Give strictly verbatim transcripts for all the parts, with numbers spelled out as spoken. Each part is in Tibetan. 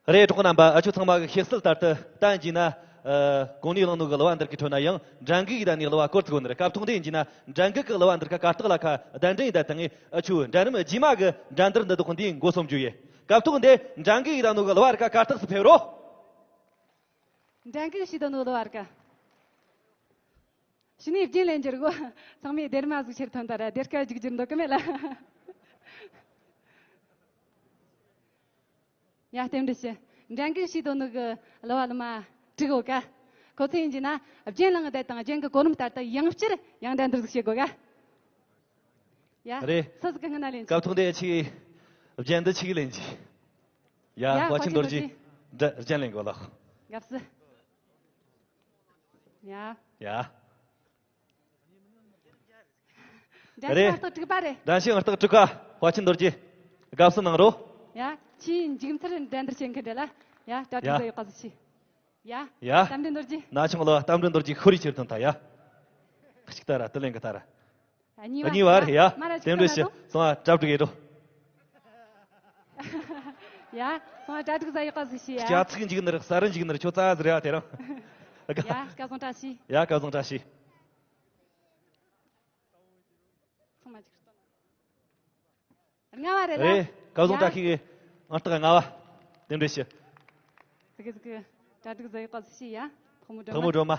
རེད། གྲོགས་རྣམ་པ། ཨ་ཆོ་ཚང་མ་གི་ཤེས་གསལ་ལྟར་དུ་ད་ཡིན་གྱི་ན། ཨ། གོང་ནས་བླངས་ནོ་གི་གླུ་བ་འདི་གི་ཁྲོད་ན་ཡང་འགྲན་གི་གི་ད་ནི་གླུ་བ་སྐོར་ཚིག་ཡོད་ནི་རེད། སྐབས་ཐོག་འདི་ཡིན་གྱི་ན་འགྲན་གི་གི་གླུ་བ་འདི་ཁ་གར་སྟེགས་ལ་ཁ་གདན་འདྲེན་ཡིན་ད་དང་ངས་ཨ་ཆོ་འགྲན་རིམ་རྗེས་མ་གི་འགྲན་བསྡུར་འདི་དག་འདི་འགོ་སོང་རྒྱུ་ཡིན། སྐབས་ཐོག་འདི་འགྲན་གི་གི་ད་ནོ་གི་གླུ་བ་རི་ཁ་གར་སྟེགས་སུ་ཕེབས་རོགས། འགྲན་གི་གི་ཤི་ད་ནོ་གླུ་བ་རི་ཁ། ཕྱི་ནས་རྒྱུན་ལེན་རྒྱུར་གོ། ཚང་མས་སྡེར་མ་ཟིག་ཕྱིར་ཐོན་ད་ར་སྡེར་ཁ་རྒྱུག་རྒྱུར་འདོད་གི་མེད་ལ། ཡ། རྟེན་འབྲེལ་ཞུ། འགྲན་གི་ཤི་དོ་ནུ་གི་གླུ་བ་གླུ་མ་དྲུག་ཡོད་ཀ། ཁོ་ཚོ་ཡིན་གྱི་ན་རྒྱན་ལངས་བསྡད་དང་རྒྱན་གི་གོ་རིམ་ལྟར་དུ་ཡང་བསྐྱར་ཡང་འགྲན་བསྡུར་ཟིག་བྱེད་དགོས་ཀ། ཡ། རེད། སུ་ཟིག་གི་སྔུན་ན་ལེན་གྱི། སྐབས་ཐོག་འདི་ཆི་རྒྱན་འདི་ཆི་གི་ལེན་གྱི། ཡ། ཡ། ཕ་ཕ་ཆིན་ཆིན་རྡོ་རྡོ་རྗེ། རྗེ། རྒྱན་ལེན་དགོས་ལགས། དགའ་བསུ། ཡ། ཡ། འགྲན་ཞུགས་རེད། ཨང་རྟགས་དྲུག་པ་རེད། འགྲན་ཞུགས་ཨང་རྟགས་དྲུག་པ་ཕ་ཆིན་རྡོ་རྗེ། དགའ་བསུ་གནང་རོགས། ཡ། ཆེས་མཇུག་མཐར་འགྲན་བསྡུར་བྱེད་མཁན་རེད་ལ། ཡ། གྲ་སྒྲིག་ཡ། མཛད་ཡོད་པ་ཟིག་བྱོས། ཡ། ཡ། རྟ་མགྲིན་རྡོ་རྗེ། ན་ཆུང་ལོ། རྟ་མགྲིན་རྡོ་རྗེ་ཤོ་རི་ཁྱེར་དོན་ད་ཡ། གཅིག་ལྟ་ར་དུ་ལེན་གི་ད་ར། གཉིས་པ། གཉིས་པ་རེད་ཡ། མ་ར་གཅིག་རྟེན་འབྲེལ་ཞུ། ལྟ་ན་སོང་ང་གྲ་སྒྲིག་ཡེ་རོ། ཡ། སོང་ང་གྲ་སྒྲིག་ཟ་ཡི་ཀ་ཟིག་བྱོས་ཡ། སྐྱ་ཚིག་འཇིག་ནི་རེད། ས་རུ་འཇིག་ནི་རེད། ཁྱོད་རྩ་ཟིག་རེད་ཡ་དེ་རང་། ཡ། སྐལ་བཟང་བཀྲ་ཤིས། ཡ། སྐལ་བཟང་བཀྲ་ཤིས། ཚང་མ་ཅིག་སྟོན། ལྔ་བ་རེད་ལ། རེད། སྐལ་བཟང་བཀྲ་ཤིས་ཀྱི་ཨང་རྟགས་ལྔ་བ། རྟེན་འབྲེལ་ཞུ། ཙི་གེ་ཙི་གེ་གྲ་སྒྲིག་ཟ་ཡི་ཀ་ཟིག་བྱོས་ཡ། ཕག་མོ་སྒྲོལ་མ། ཕག་མོ་སྒྲོལ་མ།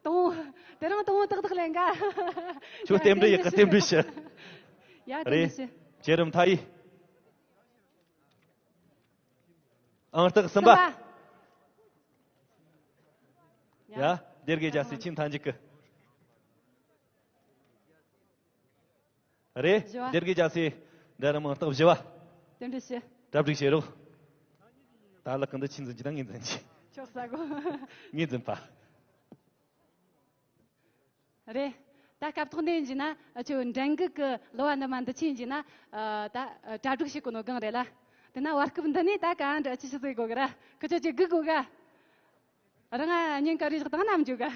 དང་། དེ་རིང་དང་པོ་ཏག་ཏག་ལེན་ག། ཁྱོད་རྟེན་འབྲེལ་ཡག་གི་རྟེན་འབྲེལ་ཞུ། ཡ། རྟེན་འབྲེལ་ཞུ། ཡ། བྱེད་རིམ་མཐའ་ཡས། ཨང་རྟགས་གསུམ་པ། གསུམ་པ། ཡ། སྡེ་དགེ་རྒྱལ་སྲས་ཁྱིམ་མཐའ་མཇུག་གི། རེད། བཞི་བ། སྡེ་དགེ་རྒྱལ་སྲས་འདྲ་རམ་ཨང་རྟགས་བཞི་བ། རྟེན་འབྲེལ་ཞུ། གྲ་སྒྲིག་བྱེད་རོགས། ད་ལག་གི་འདི་ཆི་འཛིན་གྱི་ད་ངས་འཛིན་གྱི། ཆོག་ས་གོ། ངས་འཛིན་པ། རེད། ད་སྐབས་ཐོག་འདི་ཡིན་གྱི་ན་ཨ་ཆོ་འགྲན་གི་གི་གླུ་བ་འདི་མ་འདི་ཆི་ཡིན་གྱི་ན། ཨ། ད་གྲ་སྒྲིག་བྱེད་གོ་ནོ་གང་རེད་ལ། དེ་ན་བར་སྐབས་འདི་ནས་ད་ག་འདྲ་ཅི་ཞིག་ཟེར་དགོ་གི་ར། ཁི་ཆོ་ཅིག་སྒུག་དགོ་ག། རང་ང་ཉིན་ག་རེ་བཞག་དང་ནམ་འཇུག་ག།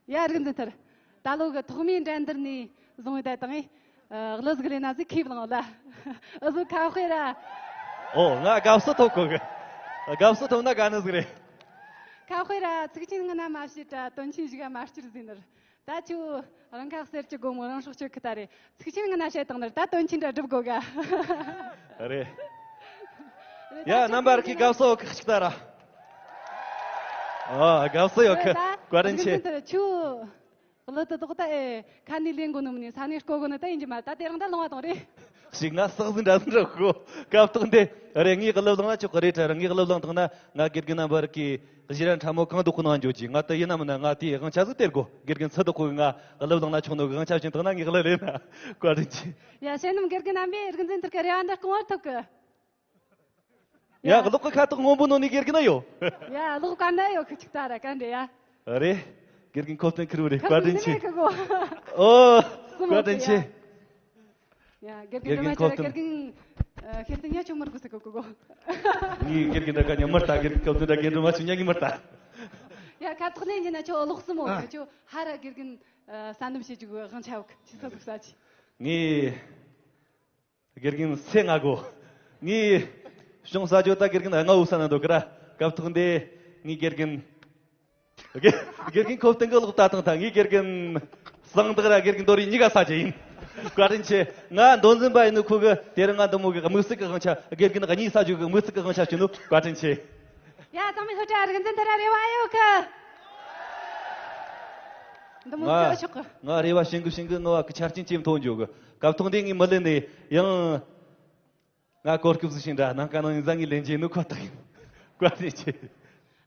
ཡ། རིག་འཛིན་ཐར། ད་ལོ་གི་ཐོག་མའི་འགྲན་བསྡུར་ནས་བཟུང་བའི་ད་དང་ཨེ། གླུ་ཟིག་ལེན་ན་ཟིག་ཁེབས་ལངས་ལ། ཨུ་ཟོ་ཁ་དཔེ་ར། ཨོ། ང་དགའ་བསུ་ཐོབ་གོ་གི། དགའ་བསུ་ཐོབ་ན་དགའ་ནི་ཟིག་རེད། ཁ་དཔེ་ར། ཚིག་ཆེན་སྔ་ན་མ་བཤད་དྲ་དོན་ཆེན་ཞིག་མ་སྤྱིར་ཟིན་ནར། ད་ཁྱོད་རང་ཁ་གསལ་གྱི་སྒོ་མོ་རང་སྲོག་གཅོད་ཁི་ད་རེད། ཚིག་ཆེན་སྔ་ན་བཤད་དང་ནར་ད་དོན་ཆེན་འདྲ་སྒྲུབ་དགོ་ག། རེད། ཡ། རྣམ་པར་གི་དགའ་བསུ་ཡོད་གི་གཅིག་ལྟ་ར། ཨ། དགའ་བསུ་ཡོད་གི། བཀའ་དྲིན་ཆེ། རིག་འཛིན་ཐར་ཁྱོད། གླུ་དེ་དག་ད་ཨེ་ཁ་ནས་ལེན་དགོ་ནི་མིན་ནི་ས་ནས་རྐོ་དགོ་ནི་ད་ཡིན་གྱི་མ། ད་དེ་རིང་ད་ལོང་བ་དང་རེད། ཞིག་ང་སག་ཟིན་འདྲ་ཟིན་འདྲ་གོ། སྐབས་ཐོག་འདི་རེད། ངའི་གླུ་བླངས་ན་ཆོག་གི་རེད་དྲ། ར་ངའི་གླུ་བླངས་དང་ན་ང་དགེ་རྒན་རྣམ་པར་གི་གཞི་ར་ཕྲ་མོ་གང་དུ་ཁོ་ནང་འཇོག་གི། ང་ད་ཡིན་ན་མིན་ན་ང་དེའི་དབང་ཆ་ཟིག་སྟེར་གོ། དགེ་རྒན་ཚུ་དུ་ཁོ་གི་ང་གླུ་བླངས་ན་ཆོག་ནོ་གི་དབང་ཆ་བྱིན་དང་ན་ངའི་གླུ་ལེན་ན། བཀའ་དྲིན་ཆེ། ཡ། ཞེ་ནམ་དགེ་རྒན་རྣམ་པས་རིག་འཛིན་ཐར་གི་རེ་བ་འདི་སྐོང་བར་ཐུབ་གི། ཡ། གློག་གི་ཁ་ཐོག་སྔོན་པོ་ནོ་ནི་དགེ་རྒན་ཡོད། ཡ། གློག་ག་འདྲ་ཡོད་གི་ཅིག་ལྟ་ར་ག་འདྲ་ཡ། རེད། དགེ་རྒན་ཁོ་སྟོན་ཁིར་བུ་རེད། བཀའ་དྲིན་ཆེ། ཁ་ཁུ་ཁུ་གོ། ཨོ། སུ་མོ་བཀའ་དྲིན་ཆེ། ཡ། དགེ་རྒན་དགེ་རྒན་ཁོ་སྟོན། དགེ་རྒན་ཁྱེད་དེ་ཉ་ཆུང་མར་གུ་སི་ཁུ་གོ་གོ། ངའི་དགེ་རྒན་འདྲ་ག་ཉ་མར་ལྟ། དགེ་རྒན་ཁོ་སྟོན་འདྲ་དགེ་རྒན་མ་ཆུང་ཉ་གི་མར་ལྟ། ཡ། ཁ་ཐོག་ནས་ཉིན་ན་ཁྱོད་གློག་སུ་མོ་ཁྱོད་ཧ་ར་དགེ་རྒན་ས་ནམ་བྱེད་རྒྱུ་དབང་ཆ་ཡོད་གི་ཅི་ས་ཟུག་ས་ཅི། ངའི། དགེ་རྒན་སེ་ང་གོ། ངའི་གཞུང་ས་ཇོ་ད་དགེ་རྒན་ལྔ་བོ་ས་ན་འདུག་གི་ར། སྐབས་ཐོག་འདི་ངའི་དགེ་རྒན། དགེ་དགེ་རྒན་ཁོ་སྟེང་གི་ལོག་ལྟ་དང་ད་ངའི་དགེ་རྒན་གསང་བདག་ར་དགེ་རྒན་རྡོ་རིང་གཉིས་ཀ་ས་ཇེ་ཡིན། བཀའ་དྲིན་ཆེ། ང་མདོ་འཛིན་པ་ཡིན་ནོ་ཁོ་གི་དེ་རིང་ང་འདི་མོ་གི་དམིགས་བསལ་གི་དབང་ཆ། དགེ་རྒན་གཉིས་ས་ཇོ་གི་དམིགས་བསལ་གི་དབང་ཆ་བྱིན་ནོ། བཀའ་དྲིན་ཆེ། ཡ། ཚང་མས་ལྷོད་དྲ། རིག་འཛིན་ཐར་ར་རེ་བ་ཡོད་གི། འདི་མོ་ང་ཟེར་ཆོག་གི། ང་རེ་བ་བྱིན་གི་བྱིན་གི་ངུ་བ་གི་ཆ་རྐྱེན་ཅིག་མཐོང་འཇོག་གི། སྐབས་ཐོག་འདི་ངས་མི་ལེན་ནས་ཡང་། ང་གོ་སྐབས་སུ་ཕྱིན་འདྲ་ནམ་མཁའ་ནང་ཡིན་ཟ་ངས་ལེན་གྱི་ནུ་ཁོ་ཐག་ཡིན། བཀའ་དྲིན་ཆེ།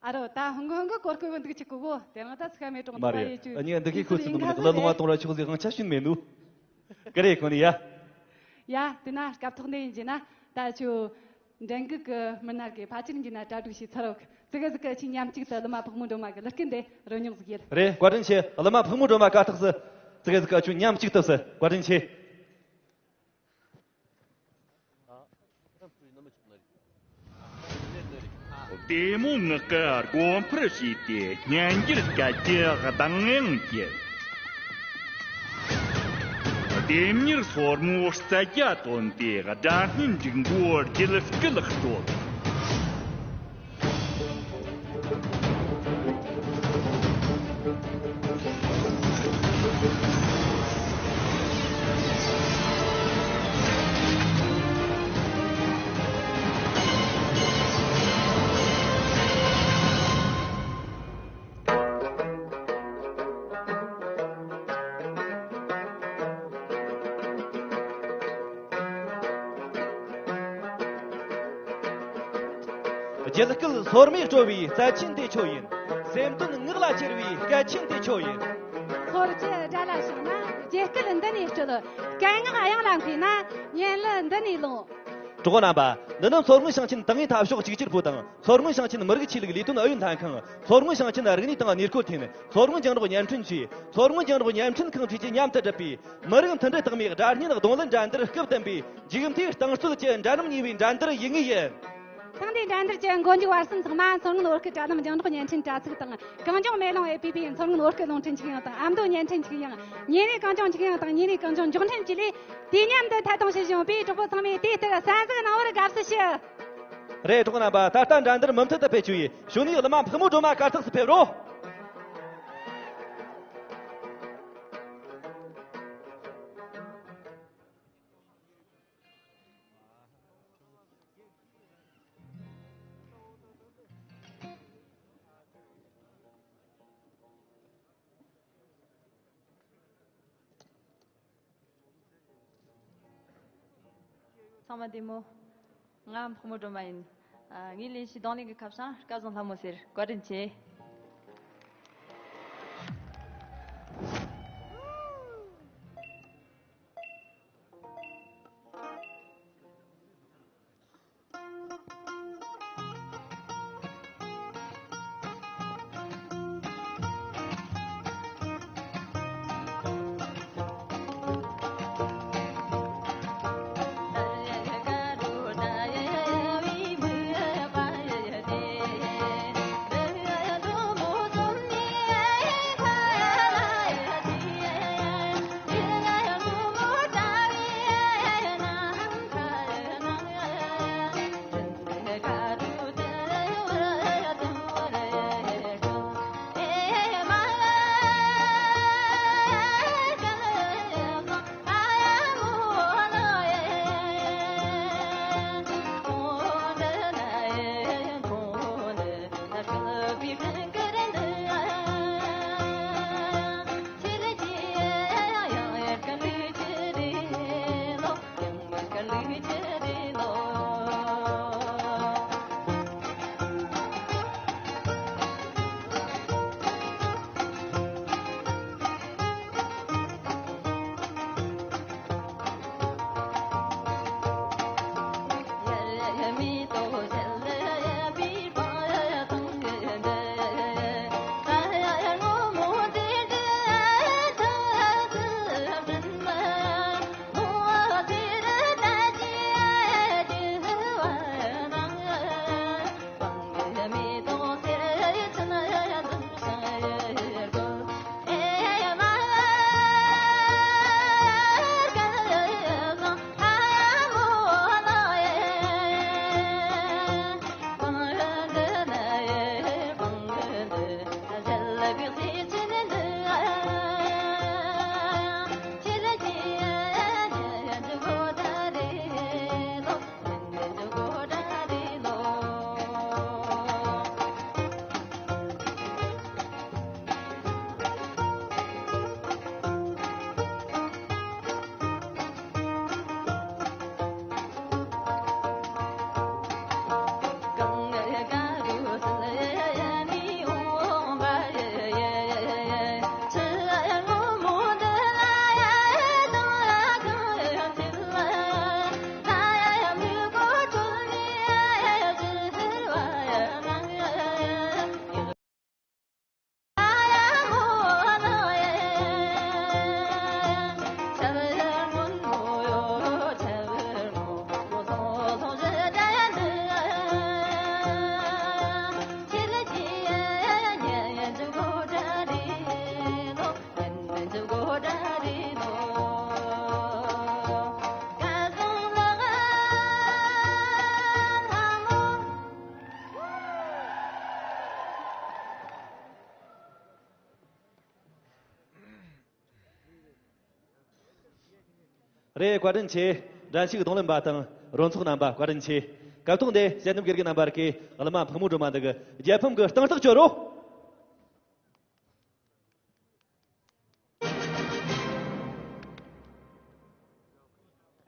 ཨ་རོ། ད་ཧང་གི་ཧང་གི་གོ་སྐབས་འདུག་ཅིག་གོ་གོ། དེ་རང་ད་ཚིག་མེད་གྲོང་མ་རེད། ཨ་ནི་འདི་གའི་ཁོ་ཚིག་མི་འདུག་ལ་ལོང་བ་གཏོང་ར་ཆོག་ཟིག་དབང་ཆ་ཞུན་མེད་ནུ། ཀི་རེ་ཁོ་ནི་ཡ། ཡ། དེ་ན་སྐབས་ཐོག་འདི་ཡིན་གྱི་ན་ད་ཆུ། འགྲན་གི་གི་མི་སྣ་གི་ཕལ་ཆེར་འགྱིས་ན་གྲ་སྒྲིག་བྱས་ཚར་བ། ཙི་གེ་ཟིག་གི་ཆི་མཉམ་གཅིག་ཏུ་གླུ་མ་ཕག་མོ་སྒྲོལ་མ་གི་གླུ་སྐད་འདི་རོལ་མྱོང་ཟིག་ཡིན། རེད། བཀའ་དྲིན་ཆེ། གླུ་མ་ཕག་མོ་སྒྲོལ་མ་ཀ་ཐག་སི། ཙི་གེ་ཟིག་གི་ཆུ་མཉམ་གཅིག་ཏུ་སི། བཀའ་དྲིན་ཆེ། བདེ་མོ་ངག་གི་སྒོ་འཕར་བྱས་ཏེ་སྙན་འགྱུར་སྐད་ཀྱི་གདངས་དབྱངས་ཀྱིས། ལྡེམ་མྱུར་སོར་མོའི་རྩལ་རྒྱ་བཏོན་ཏེ་སྒྲ་སྙན་འབྲུག་མགོའི་རྒྱུད་སྐུད་དཀྲོལ། རྒྱུད་སྐུད་སོར་མོས་དཀྲོལ་བའི་རྩལ་ཆེན་དེ་ཁྱོད་ཡིན། སེམས་དོན་ངག་ལ་གྱེར་བའི་སྐད་ཆེན་དེ་ཁྱོད་ཡིན། ལྷོ་བཅུ་དགྲ་ལ་ཕྱག་ན་རྒྱུད་སྐུད་འདི་ནས་དཀྲོལ། སྐད་ངག་དབྱངས་ལ་མཁས་ན་ཉན་ལུ་འདི་ནས་ལོངས། གྲོགས་རྣམ་པ། འདི་ནི་མཚོ་སྔོན་ཞིང་ཆེན་ཏང་ཨུའི་འཐབ་ཕྱོགས་གཅིག་གྱུར་པུའུ་དང་མཚོ་སྔོན་ཞིང་ཆེན་མི་རིགས་ཆོས་ལུགས་ལས་དོན་ཨུ་ཡོན་ལྷན་ཁང་། མཚོ་སྔོན་ཞིང་ཆེན་རིག་གནས་དང་གནས་སྐོར་ཐིན། མཚོ་སྔོན་རྒྱང་སྒྲོག་བརྙན་འཕྲིན་ཅུས། མཚོ་སྔོན་རྒྱང་སྒྲོག་བརྙན་འཕྲིན་ཁང་བཅས་ཀྱིས་མཉམ་དུ་བསྒྲུབས་པའི་མི་རིགས་མཐུན་སྒྲིལ་རྟགས་མའི་སྒྲ་སྙན་རྡུང་ལེན་འགྲན་བསྡུར་སྐབས་བདུན་པའི་མཇུག་མཐའི་རྟིང་རྩོད་ཀྱི་འགྲན་རིམ་གཉིས་པའི་འགྲན་བསྡུར་ཡུལ་དངོས་ཡིན། ཐེངས་འདིའི་འགྲན་བསྡུར་གྱི་མགོ་མཇུག་བར་གསུམ་ཚང་མ་མཚོ་སྔོན་བོད་སྐད་དྲ་ལམ་རྒྱང་སྒྲོག་བརྙན་འཕྲིན་དྲ་ཚིགས་དང་གངས་ལྗོངས་མེ་ལོང་ཨེ་པི་པི། མཚོ་སྔོན་བོད་སྐད་རླུང་འཕྲིན་ཆིག་ཡང་དང་ཨ་མདོ་བརྙན་འཕྲིན་ཆིག་ཡང་། ཉིན་རེའི་གངས་ལྗོངས་ཆིག་ཡང་དང་ཉིན་རེའི་གངས་ལྗོངས་མགྱོགས་འཕྲིན་བཅས་ལས་དུས་མཉམ་དུ་ཐད་གཏོང་བྱེད་བཞིན་པའི་གྲོགས་པོ་ཚང་མས་དེ་ལྟར་གསན་གཟིགས་གནང་བར་དགའ་བསུ་ཞུ། རེད། གྲོགས་རྣམ་པ། ད་ལྟ་འགྲན་བསྡུར་མུ་མཐུད་དུ་སྤེལ་རྒྱུ་ཡིན། གཞུག་ནས་གླུ་མ་ཕག་མོ་སྒྲོལ་མ་གར་སྟེགས་སུ་ཕེབས་རོགས། ཚང་མ་བདེ་མོ། ང་ཕག་མོ་སྒྲོལ་མ་ཡིན། ཨ། ངའི་ལས་གཞི་རྡུང་ལེན་གྱི་ཁ་བྱང་སྐལ་བཟང་ལྷ་མོ་ཟེར། བཀའ་དྲིན་ཆེ། རེད། བཀའ་དྲིན་ཆེ། འགྲན་ཞུགས་རྡུང་ལེན་པ་དང་རོལ་ཚོགས་རྣམ་པ་བཀའ་དྲིན་ཆེ། སྐབས་ཐོག་འདི་དཔྱད་འདེམས་དགེ་རྒན་རྣམ་པར་གྱིས་གླུ་མ་ཕག་མོ་སྒྲོལ་མ་འདི་གི་རྒྱལ་ཕམ་གྱི་རྟིང་རྟགས་གཅོད་རོགས།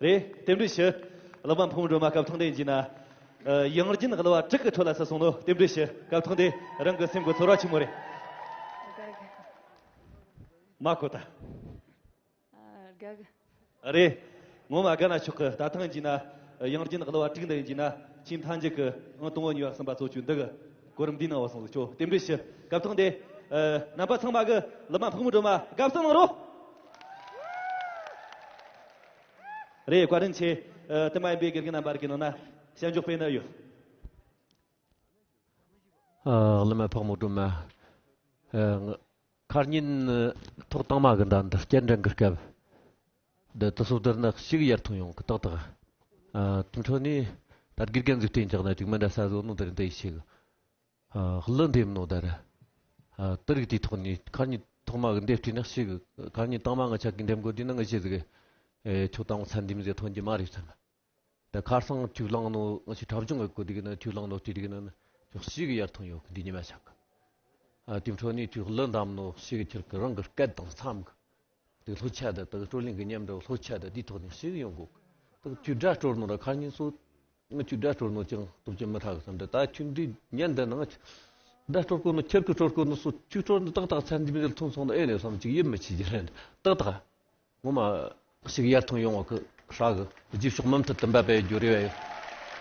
རེད། རྟེན་འབྲེལ་ཞུ། གླུ་མ་ཕག་མོ་སྒྲོལ་མ་སྐབས་ཐོག་འདི་ཡིན་གྱི་ན། ཨ། ཡང་རྒྱུན་གླུ་བ་དྲུག་གི་ཁྲོད་ལ་ཚུད་སོང་ནོ། རྟེན་འབྲེལ་ཞུ། སྐབས་ཐོག་འདི་རང་གི་སེམས་ཀྱི་ཚོར་བ་ཆི་མོ་རེད། མ་གོ་ད། ཨ། དགའ་གི། རེད། ངོ་མ་དགའ་ན་ཆོག་གི། ད་ཐེངས་ཡིན་ན་ཡང་རྒྱུན་གླུ་བ་དྲུག་འདི་ཡིན་ན་ཆེས་མཐའ་མཇུག་གི་ཨང་དང་པོ་གཉིས་པ་གསུམ་པ་ཚོ་ཆུ་འདི་གི་གོ་རིམ་འདི་ནང་བ་སོང་ཆོག། རྟེན་འབྲེལ་ཞུ། སྐབས་ཐོག་འདི། ཨ། རྣམ་པ་ཚང་མ་གི་གླུ་མ་ཕག་མོ་སྒྲོལ་མ་དགའ་བསུ་གནང་རོགས། རེད། བཀའ་དྲིན་ཆེ། ཨ། དེ་མ་ཡིན་པའི་དགེ་རྒན་རྣམ་པ་རིགས་ཀྱི་ནང་ན་ཞལ་འཇོག་སྤེལ་ན་ཡོད། ཨ། གླུ་མ་ཕག་མོ་སྒྲོལ་མ། ཨ། ཁ་ཉིན་ཐོག་དང་མ་གི་ཟླ་འདི་སྤྱན་འདྲེན་གྱི་སྐབས། འདི་དུ་སོ་དར་ནག་ཞིག་ཡར་ཐོན་ཡོང་གི་ཏག་ཏག། ཨ། དེ་འཕྲོ་ནས་ད་དགེ་རྒན་ཟིག་བསྟེན་ཀྱག་ན་ཅིག་མི་འདྲ་ས་བཟོ་ནོ་དེར་འདི་ཡི་ཞིག། ཨ། གླུ་འདེབས་ནོ་དར། ཨ། དེ་རིགས་དེའི་ཐོག་ནས་ཁ་ཉིན་ཐོག་མ་གི་འདེབས་དུས་ནག་ཞིག། ཁ་ཉིན་དང་མ་ང་ཆ་གི་འདེབས་དགོས་དུས་ན་ང་ཞིག་ཟིག། ཨེ། ཁྱོད་དང་ཚན་འདི་མི་ཟིག་ཐོན་གྱི་མ་རེད་བསམ། ད་ཁ་སང་ཁྱོད་བླངས་ནོ་ང་ཞིག་གྲབས་ཆུང་གི་གོ་དེ་གི་ན་ཁྱོད་བླངས་ནོ་དེ་དེ་གི་ན་ཁྱོད་ཞིག་ཡར་ཐོན་ཡོད་གི། འདི་ཉི་མ་ཆག་གི། ཨ། དེ་འཕྲོ་ནས་ཁྱོད་གླུ་འདེབས་ནོ་ཞིག་ཁྱེར་གི་རང་གི་སྐད་དང་མཚམས་གི། དེ་ལྷོ་ཆ་ད་དེ་སྤྲོ་གླེང་གི་ཉམས་འདྲ་ལྷོ་ཆ་ད་དེའི་ཐོག་ནས་ཞིག་ཡོང་གོ་གི། ད་ཁྱོད་སྒྲ་སྤྲོར་ནོ་ར་ཁ་ཉིན་སོ། ང་ཁྱོད་སྒྲ་སྤྲོར་ནོ་ཅང་སྟོབས་ཀྱི་མི་ཐག་གི་བསམ། ད་ད་ཁྱོད་འདི་ཉན་འདི་ནང་སྒྲ་སྤྲོར་གོ་ནོ་ཁྱེར་གི་སྤྲོར་གོ་ནོ་སོ། ཁྱོད་སྤྲོར་ནོ་ཏག་ཏག་ཚན་འདི་མི་ལ་ཐོན་སོང་ན་ཨེ་ནས་བསམ། ཅིག་ཡིད་མི་ཆེས་ཀྱི་རེད། ཏག་ཏག་ངོ་མ་ཞིག་ཡར་ཐོན་ཡོང་བ་གི་ཧྲ་གི། རྗེས་ཕྱོགས་མུ་མཐུད་དུ་འབད་པའི་རྒྱུ་རེ་བ་ཡོད།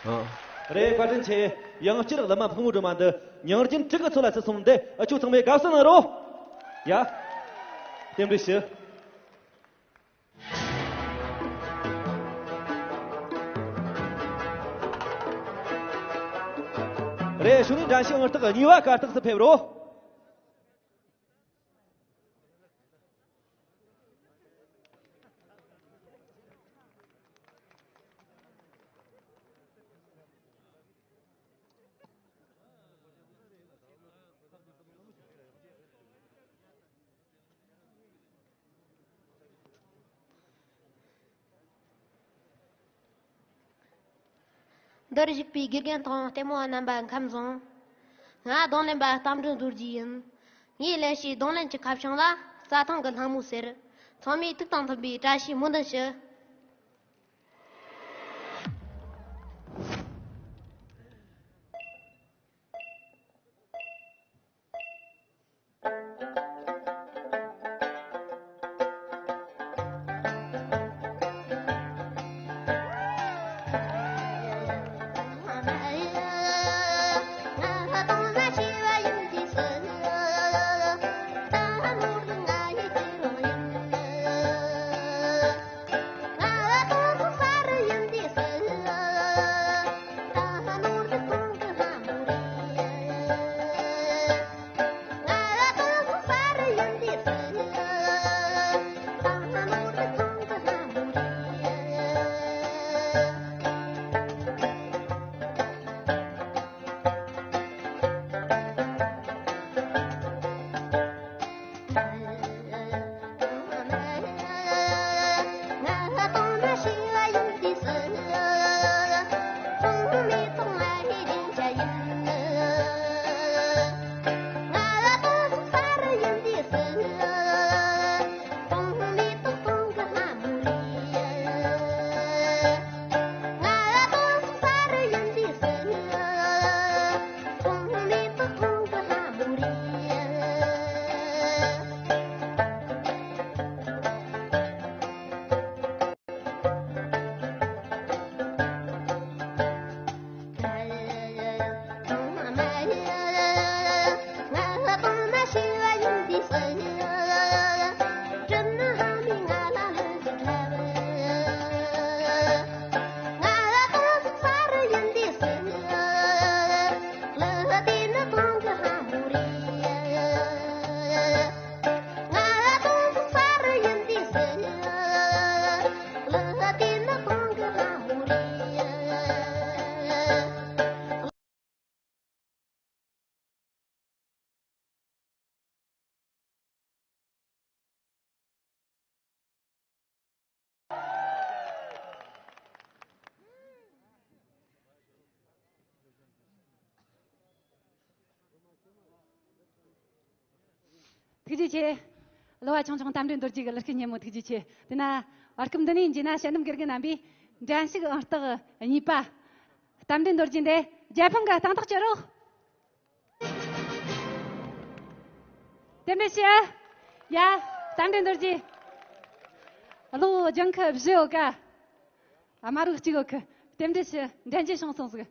ཨ། རེད། བཀའ་དྲིན་ཆེ། ཡང་བསྐྱར་གླུ་མ་ཕག་མོ་སྒྲོལ་མ་འདི་ཡང་རྒྱུན་དྲུག་གི་ཚོད་ལ་ཚུད་སོང་འདི་ཨ་ཁྱོད་ཚང་མས་དགའ་བསུ་གནང་རོགས། ཡ། རྟེན་འབྲེལ་ཞུ། རེད། གཞུག་ནས་འགྲན་ཞུགས་ཨང་རྟགས་གཉིས་པ་གར་སྟེགས་སུ་ཕེབས་རོགས། འདིར་བཞུགས་པའི་དགེ་རྒན་དང་ལྟད་མོ་བ་རྣམ་པ་ཁམས་བཟང་། ང་རྡུང་ལེན་པ་རྟ་མགྲིན་རྡོ་རྗེ་ཡིན། ངའི་ལེན་བྱའི་རྡུང་ལེན་གྱི་ཁ་བྱང་ལ་རྩྭ་ཐང་གི་ལྷ་མོ་ཟེར། ཚང་མས་ཐུགས་དང་མཐུན་པའི་བཀྲ་ཤིས་སྨོན་འདུན་ཞུ། ཐུགས་རྗེ་ཆེ། གླུ་བ་ཆུང་ཆུང་རྟ་མགྲིན་རྡོ་རྗེ་གི་གླུ་སྐད་སྙན་མོ་ཐུགས་རྗེ་ཆེ། དེ་ན་བར་སྐབས་འདི་ནས་མཇལ་ན་དཔྱད་འདེམས་དགེ་རྒན་རྣམ་པས་འགྲན་ཞུགས་ཨང་རྟགས་གཉིས་པ། རྟ་མགྲིན་རྡོ་རྗེ་འདི་རྒྱལ་ཕམ་གི་སྟེང་ཐག་གཅོད་རོགས། རྟེན་འབྲེལ་ཞུ། ཡ། རྟ་མགྲིན་རྡོ་རྗེ། གློག་ལྗང་ཁུ་བཞི་ཡོད་ཀ། ཨ། དམར་རུ་གཅིག་ཡོད་ཀི། རྟེན་འབྲེལ་ཞུ། འགྲན་རྒྱུ་བྱུང་སོང་ཟིག།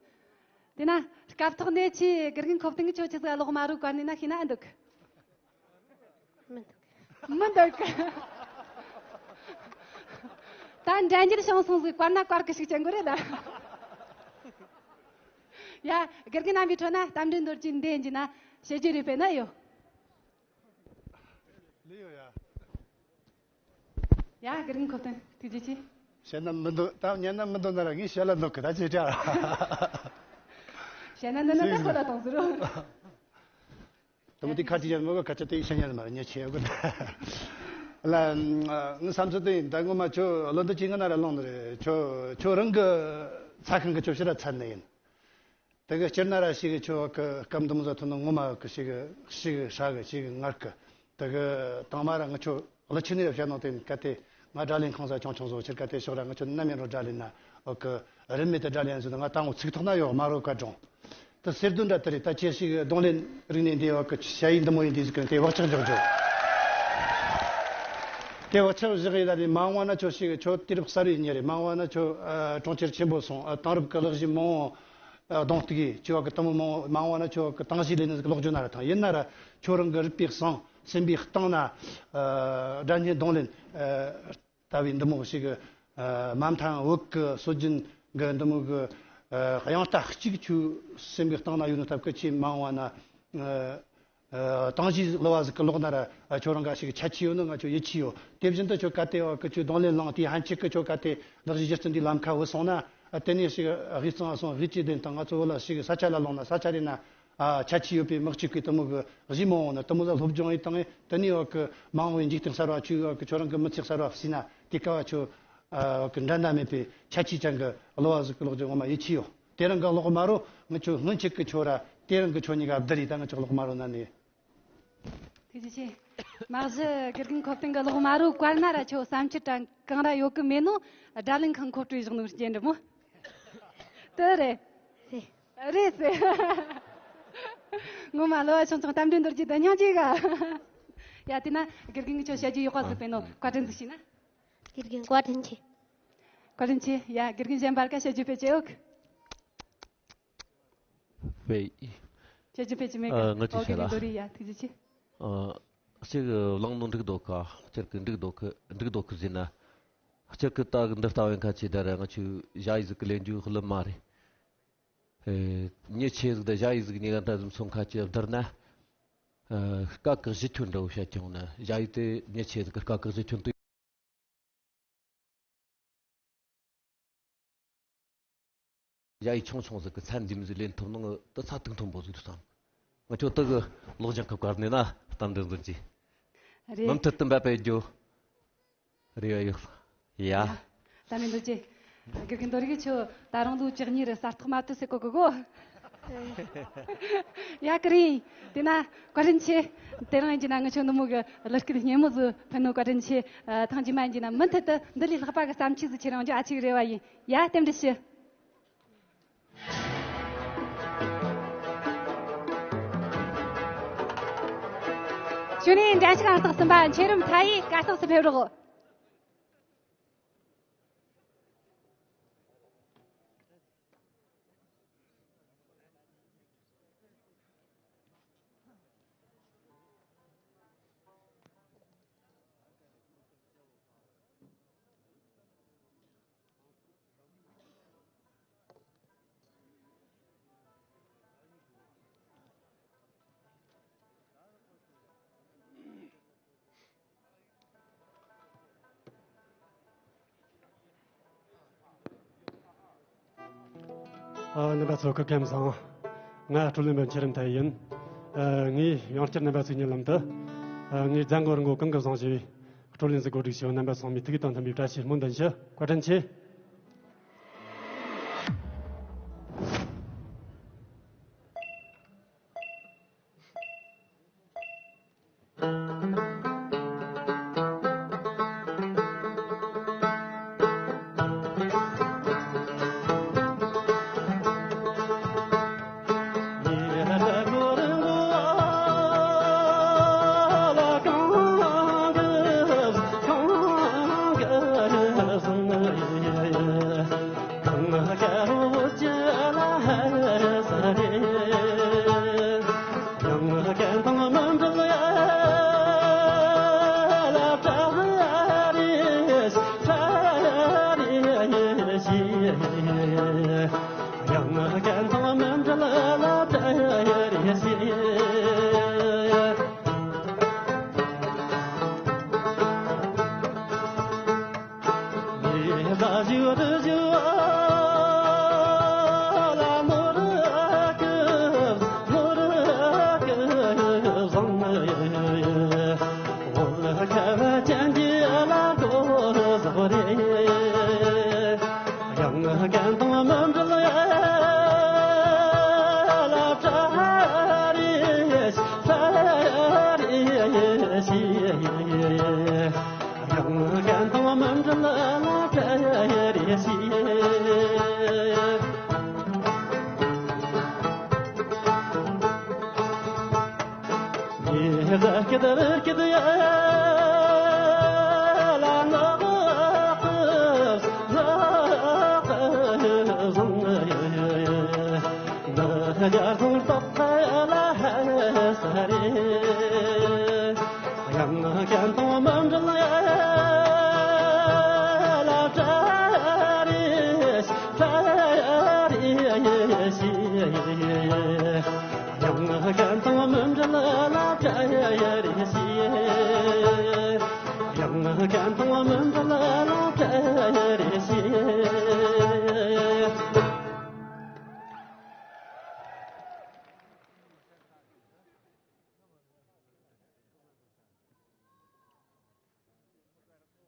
དེ་ན་སྐབས་ཐོག་ནས་ཆེས་དགེ་རྒན་ཁོ་བསྟན་གི་ཁྱོད་ཆི་ཟིག་གློག་དམར་རུ་བཀར་ནས་ན་ཤེས་ན་ཨེ་འདུག་གི། མི་འདུག་མི་འདུག་གི། ད་འགྲན་རྒྱུ་བྱུང་སོང་ཟིག། བཀར་ན་བཀར་གི་ཞིག་བྱེད་དགོས་རེད་ད། ཡ། དགེ་རྒན་རྣམ་པའི་ཁྲོད་ན་རྟ་མགྲིན་རྡོ་རྗེ་འདི་ཡིན་གྱི་ན་བཤད་རྒྱུ་རེད་པས་ན་ཡོད། ལོས་ཡོད་ཡ། ཡ། དགེ་རྒན་ཁོ་བསྟན་ཐུགས་རྗེ་ཆེ། བཤད་ན་མི་འདོད། ད་ཉན་ན་མི་འདོད་ན་ར་ངས་བཤད་ལ་འདོད་གི། ད་ཅི་དྲ། བཤད་ན་འདི་ནི་ད་ཁོ་ལ་གཏོང་ཟེར་རོ། དེ་མོ་དེ་ཁ་ཅིག་ཡང་མི་གི། ཁ་ཅིག་དེ་ཤེས་ཉན་མ་རེད། ཉེ་ཆེ་གི་ལ། ངའི་བསམ་ཚུལ་དེ་ཡིན། ད་ངོ་མ་ཁྱོད་བློ་འདོད་ཅིག་ང་ན་ར་ལོང་ནི་རེད། ཁྱོད་ཁྱོད་རང་གི་ཚ་ཁང་གི་ཁྱོད་ཕྱི་ར་ཚར་ནི་ཡིན། དེ་གི་སྤྱིར་ན་ར་ཞིག་གི་ཁྱོད་གི་སྐབས་འདི་མོ་ཟ་ཐུབ་ནི་ངོ་མ་གི་ཞིག་གི་ཞིག་གི་ཧྲ་གི་ཞིག་གི་ངར་གི། དེ་གི་དང་མ་ར་ང་ཁྱོད་ཀླུ་ཆུ་ནས་ར་བཤད་ནོ་དེ་ག་དེ་ང་སྒྲ་ལེན་ཁང་ས་ཆུང་ཆུང་བཟོ་ཕྱིར་ག་དེ་ཕྱོགས་ར་ང་ཁྱོད་ནམ་ཡིན་རུང་སྒྲ་ལེན་ན་འོ་གི་རིན་མེད་དུ་སྒྲ་ལེན་ཟེར། ང་དང་པོ་ཚིག་ཐོག་ན་ཡོད་དམར་རུ་བཀའ་དྲུང་དེ་གསེར་གདུང་འདྲ་དེ་རེད། ད་ཁྱེད་ཞིག་གི་རྡུང་ལེན་རིག་གནས་འདི་འོ་གི་ཞ་ཡི་འདི་མོ་ཡིན་དུས་ཟིག་གི་དེ་བག་ཆགས་འཇོག་རྒྱུ། དེ་བག་ཆགས་བཞག་ཡི་ད་དེ་མ་འོངས་ན་ཁྱོད་ཞིག་གི་ཁྱོད་དུས་རབས་གསར་བའི་མྱི་རེད། མ་འོངས་ན་ཁྱོད་ཨ་གྲོང་ཁྱེར་ཆེན་པོ་སོང་། ཨ་དེང་རབས་གི་གླུ་གཞས་མང་བོ་གདོང་གཏུག་གི་ཅི་བ་གི་དེ་མོ་མང་བོ། མ་འོངས་ན་ཁྱོད་གི་དང་ཞིག་ལས་ནི་ཟིག་ལོག་རྒྱུ་ན་ར་ཐང་། ཡིན་ན་ར་ཁྱོད་རང་གི་རིག་པའི་གསང་སེམས་པའི་གཏིང་ན་ཨ་སྒྲ་སྙན་རྡུང་ལེན་ཨ་ལྟ་བུའི་འདི་མོ་ཞིག་གི་ཨ་མ་མཐའ་བོད་གི་སྲོལ་རྒྱུན་གི་འདི་མོ་གི་ཨ་དབྱངས་རྟ་གཅིག་ཁྱོད་སེམས་པའི་གཏིང་ན་ཡོད་ནི་སྟབས་གི་ཁྱེད་མ་འོངས་ན་ཨ་ཨ་དང་ཞིག་གླུ་བ་ཟིག་གི་ལོག་ན་ར་ཨ་ཁྱོད་རང་ག་ཞིག་ཁྱད་ཆོས་ཡོད་ནི་ང་ཁྱོད་ཡིད་ཆེས་ཡོད། དེ་བཞིན་དུ་ཁྱོད་ག་དེ་བ་གི་ཁྱོད་རྡུང་ལེན་བླངས་དེ་ཕན་ཆད་གི་ཁྱོད་ག་དེ་གླུ་གཞས་སྒྱུ་རྩལ་འདི་ལམ་ཁ་བུད་སོང་ན་ཨ་དེ་ནས་ཞིག་དབུས་གཙང་སོང་དབུས་སྤྱི་བདེན་དང་ང་ཚོ་བོད་ལ་ཞིག་ས་ཆ་ལ་ལོག་ན་ས་ཆ་རེ་ན་ཨ་ཁྱད་ཆོས་ཡོད་པའི་དམག་སྤྱི་གི་དེ་མོ་གི་གཞས་མང་བོ་ནི་དེ་མོ་ལ་སློབ་སྦྱོང་ཡིན་དང་དེ་ནས་བ་གི་མ་འོངས་པའི་འཇིག་རྟེན་གསར་བ་ཁྱོད་བ་གི་ཁྱོད་རང་གི་མི་ཚེ་གསར་བ་བསྲིས་ན་དེ་ག་བ་ཁྱོད་ཨ་གི་འགྲན་ཟླ་མེད་པའི་ཁྱད་ཆོས་ཅན་གི་གླུ་བ་ཟིག་གི་ལོག་རྒྱུ་ངོ་མ་ཡིད་ཆེས་ཡོད། དེ་རིང་གི་གློག་དམར་རོ་ང་ཁྱོད་སྔོན་ཆད་གི་ཁྱོད་ར་དེ་རིང་གི་ཁྱོད་གཉིས་ཀ་བསྡུར་ཡིས་ད་ང་ཁྱོད་གློག་དམར་རོ་ན་ནས། ཐུགས་རྗེ་ཆེ། མ་གཞི་དགེ་རྒན་ཁོ་བསྟན་གི་གློག་དམར་རོ་བཀར་ན་ར་ཁྱོད་བསམ་འཆར་དྲ་གང་ར་ཡོད་གི་མེད་ནོ། སྒྲ་ལེན་ཁང་མཁོ་སྤྲོད་བཞག་ནོ་རྐྱེན་འདྲ་མོ། དེ་རེད། རེད་ཟེར། ངོ་མ་གླུ་བ་ཆུང་ཆུང་རྟ་མགྲིན་རྡོ་རྗེ་དང་སྙིང་རྗེ་ག། ཡ་དེ་ན་དགེ་རྒན་གི་ཁྱོད་བཤད་རྒྱུ་ཡོད་པ་ཟིག་པས་ནོ་བཀའ་དྲིན་ཟིག་ཞུས་ན། དགེ་རྒན་བཀའ་དྲིན་ཆེ། བཀའ་དྲིན་ཆེ། ཡ་དགེ་རྒན་གཞན་པར་ཀ་བཤད་རྒྱུ་དཔེ་ཅི་ཡོད། དཔེ། བཤད་རྒྱུ་དཔེ་ཅི་མེད་ཨ་ཀ་ང་ཚོས་ཨོ་དགེ་བཤད་རྒན་ལ། རྡོ་རི་ཡ་ཐུགས་རྗེ་ཆེ། ཨ་གཅིག་གླང་ནོ་འབྲུག་རྡོ་ཁ་སྤྱིར་གི་འབྲུག་རྡོ་ཁ་འབྲུག་རྡོ་ཁ་ཟེར་ན། སྤྱིར་གི་ད་གི་འདི་ལྟ་བའི་ཁ་ཆེ་ད་ར་ང་ཚོས་ཞ་ཡི་ཟིག་གི་ལེན་རྒྱུ་ལམ་མ་རེད། ཨེ་མྱི་ཆེ་ཟིག་ད་ཞ་ཡི་ཟིག་གཉིས་ཀ་འདྲ་ཟིག་མཚོན་ཁ་ཆེ་བསྡུར་ན། ཨ་སྐད་གི་གཞི་ཁྱོན་འདྲ་བོ་བཤད་ཀྱང་ན་ཞ་ཡི་དེ་མྱི་ཆེ་ཟིག་གི་སྐད་གི་གཞི་ཁྱོན་དུ། ཞ་ཡི་ཆུང་ཆུང་ཟིག་གི་ཚན་འདི་མོ་ཟིག་ལེན་ཐུབ་ནོ་ང་དེ་ཚ་ཐིག་མཐོན་པོ་ཟིག་རེད་བསམ། ང་ཁྱོད་དེ་གི་ལོག་ཅང་ཁབ་གར་ནས་ན་གཏམ་འདྲི་འཛིན་གྱི། རེད། མུ་མཐུད་དུ་འབད་པས་རྒྱུ། རེ་བ་ཡོད། ཡ། ད་ནི་འདུག་ཅེ། དགེ་རྒན་རྡོ་རིག་ཁྱོད་ད་རུང་ལོ་བཅུ་གཉིས་རེ་གསར་ཐག་མ་ཐུག་ཟེར་གོ་གི་གོ། ཡ་ཀི་རིང་། དེ་ན་བཀའ་དྲིན་ཆེ། དེ་རིང་ཡིན་གྱི་ན་ང་ཆོ་འདི་མོ་གི་གླུ་སྐད་སྙན་མོ་ཟིག་ཕུལ་ནོ་བཀའ་དྲིན་ཆེ། ཐེངས་རྗེས་མ་ཡིན་གྱི་ན་མུ་མཐུད་དུ་འདི་ལས་ལྷག་པ་གི་བརྩམས་ཆོས་ཟིག་ཁྱེད་རང་ཚོ་ཨ་ཅིག་རེ་བ་ཡིན། ཡ་རྟེན་འབྲེལ་ཞུ། ཞུ་ནས་འགྲན་ཞུགས་ཨང་རྟགས་གསུམ་པ་མཆེད་རིམ་མཐའ་ཡས་གར་སྟེགས་སུ་ཕེབས་རོགས། ཨ། རྣམ་པ་ཚོ་སྐུ་ཁམས་བཟང་། ང་སྤྲོ་ལེན་པ་མཆེད་རིམ་མཐའ་ཡས་ཡིན། ཨ། ངས་ཡང་བསྐྱར་རྣམ་པ་ཚོའི་སྙན་ལམ་དུ། ཨ། ངས་མཛད་སྒོ་རིང་པོ་གང་གི་བཟང་ཞེས་པའི་སྤྲོ་ལེན་ཟིག་གོ་སྒྲིག་ཞུ། རྣམ་པ་ཚང་མས་ཐུགས་ཀྱིས་དང་མཐུན་པའི་བཀྲ་ཤིས་སྨོན་འདུན་ཞུ། བཀའ་དྲིན་ཆེ།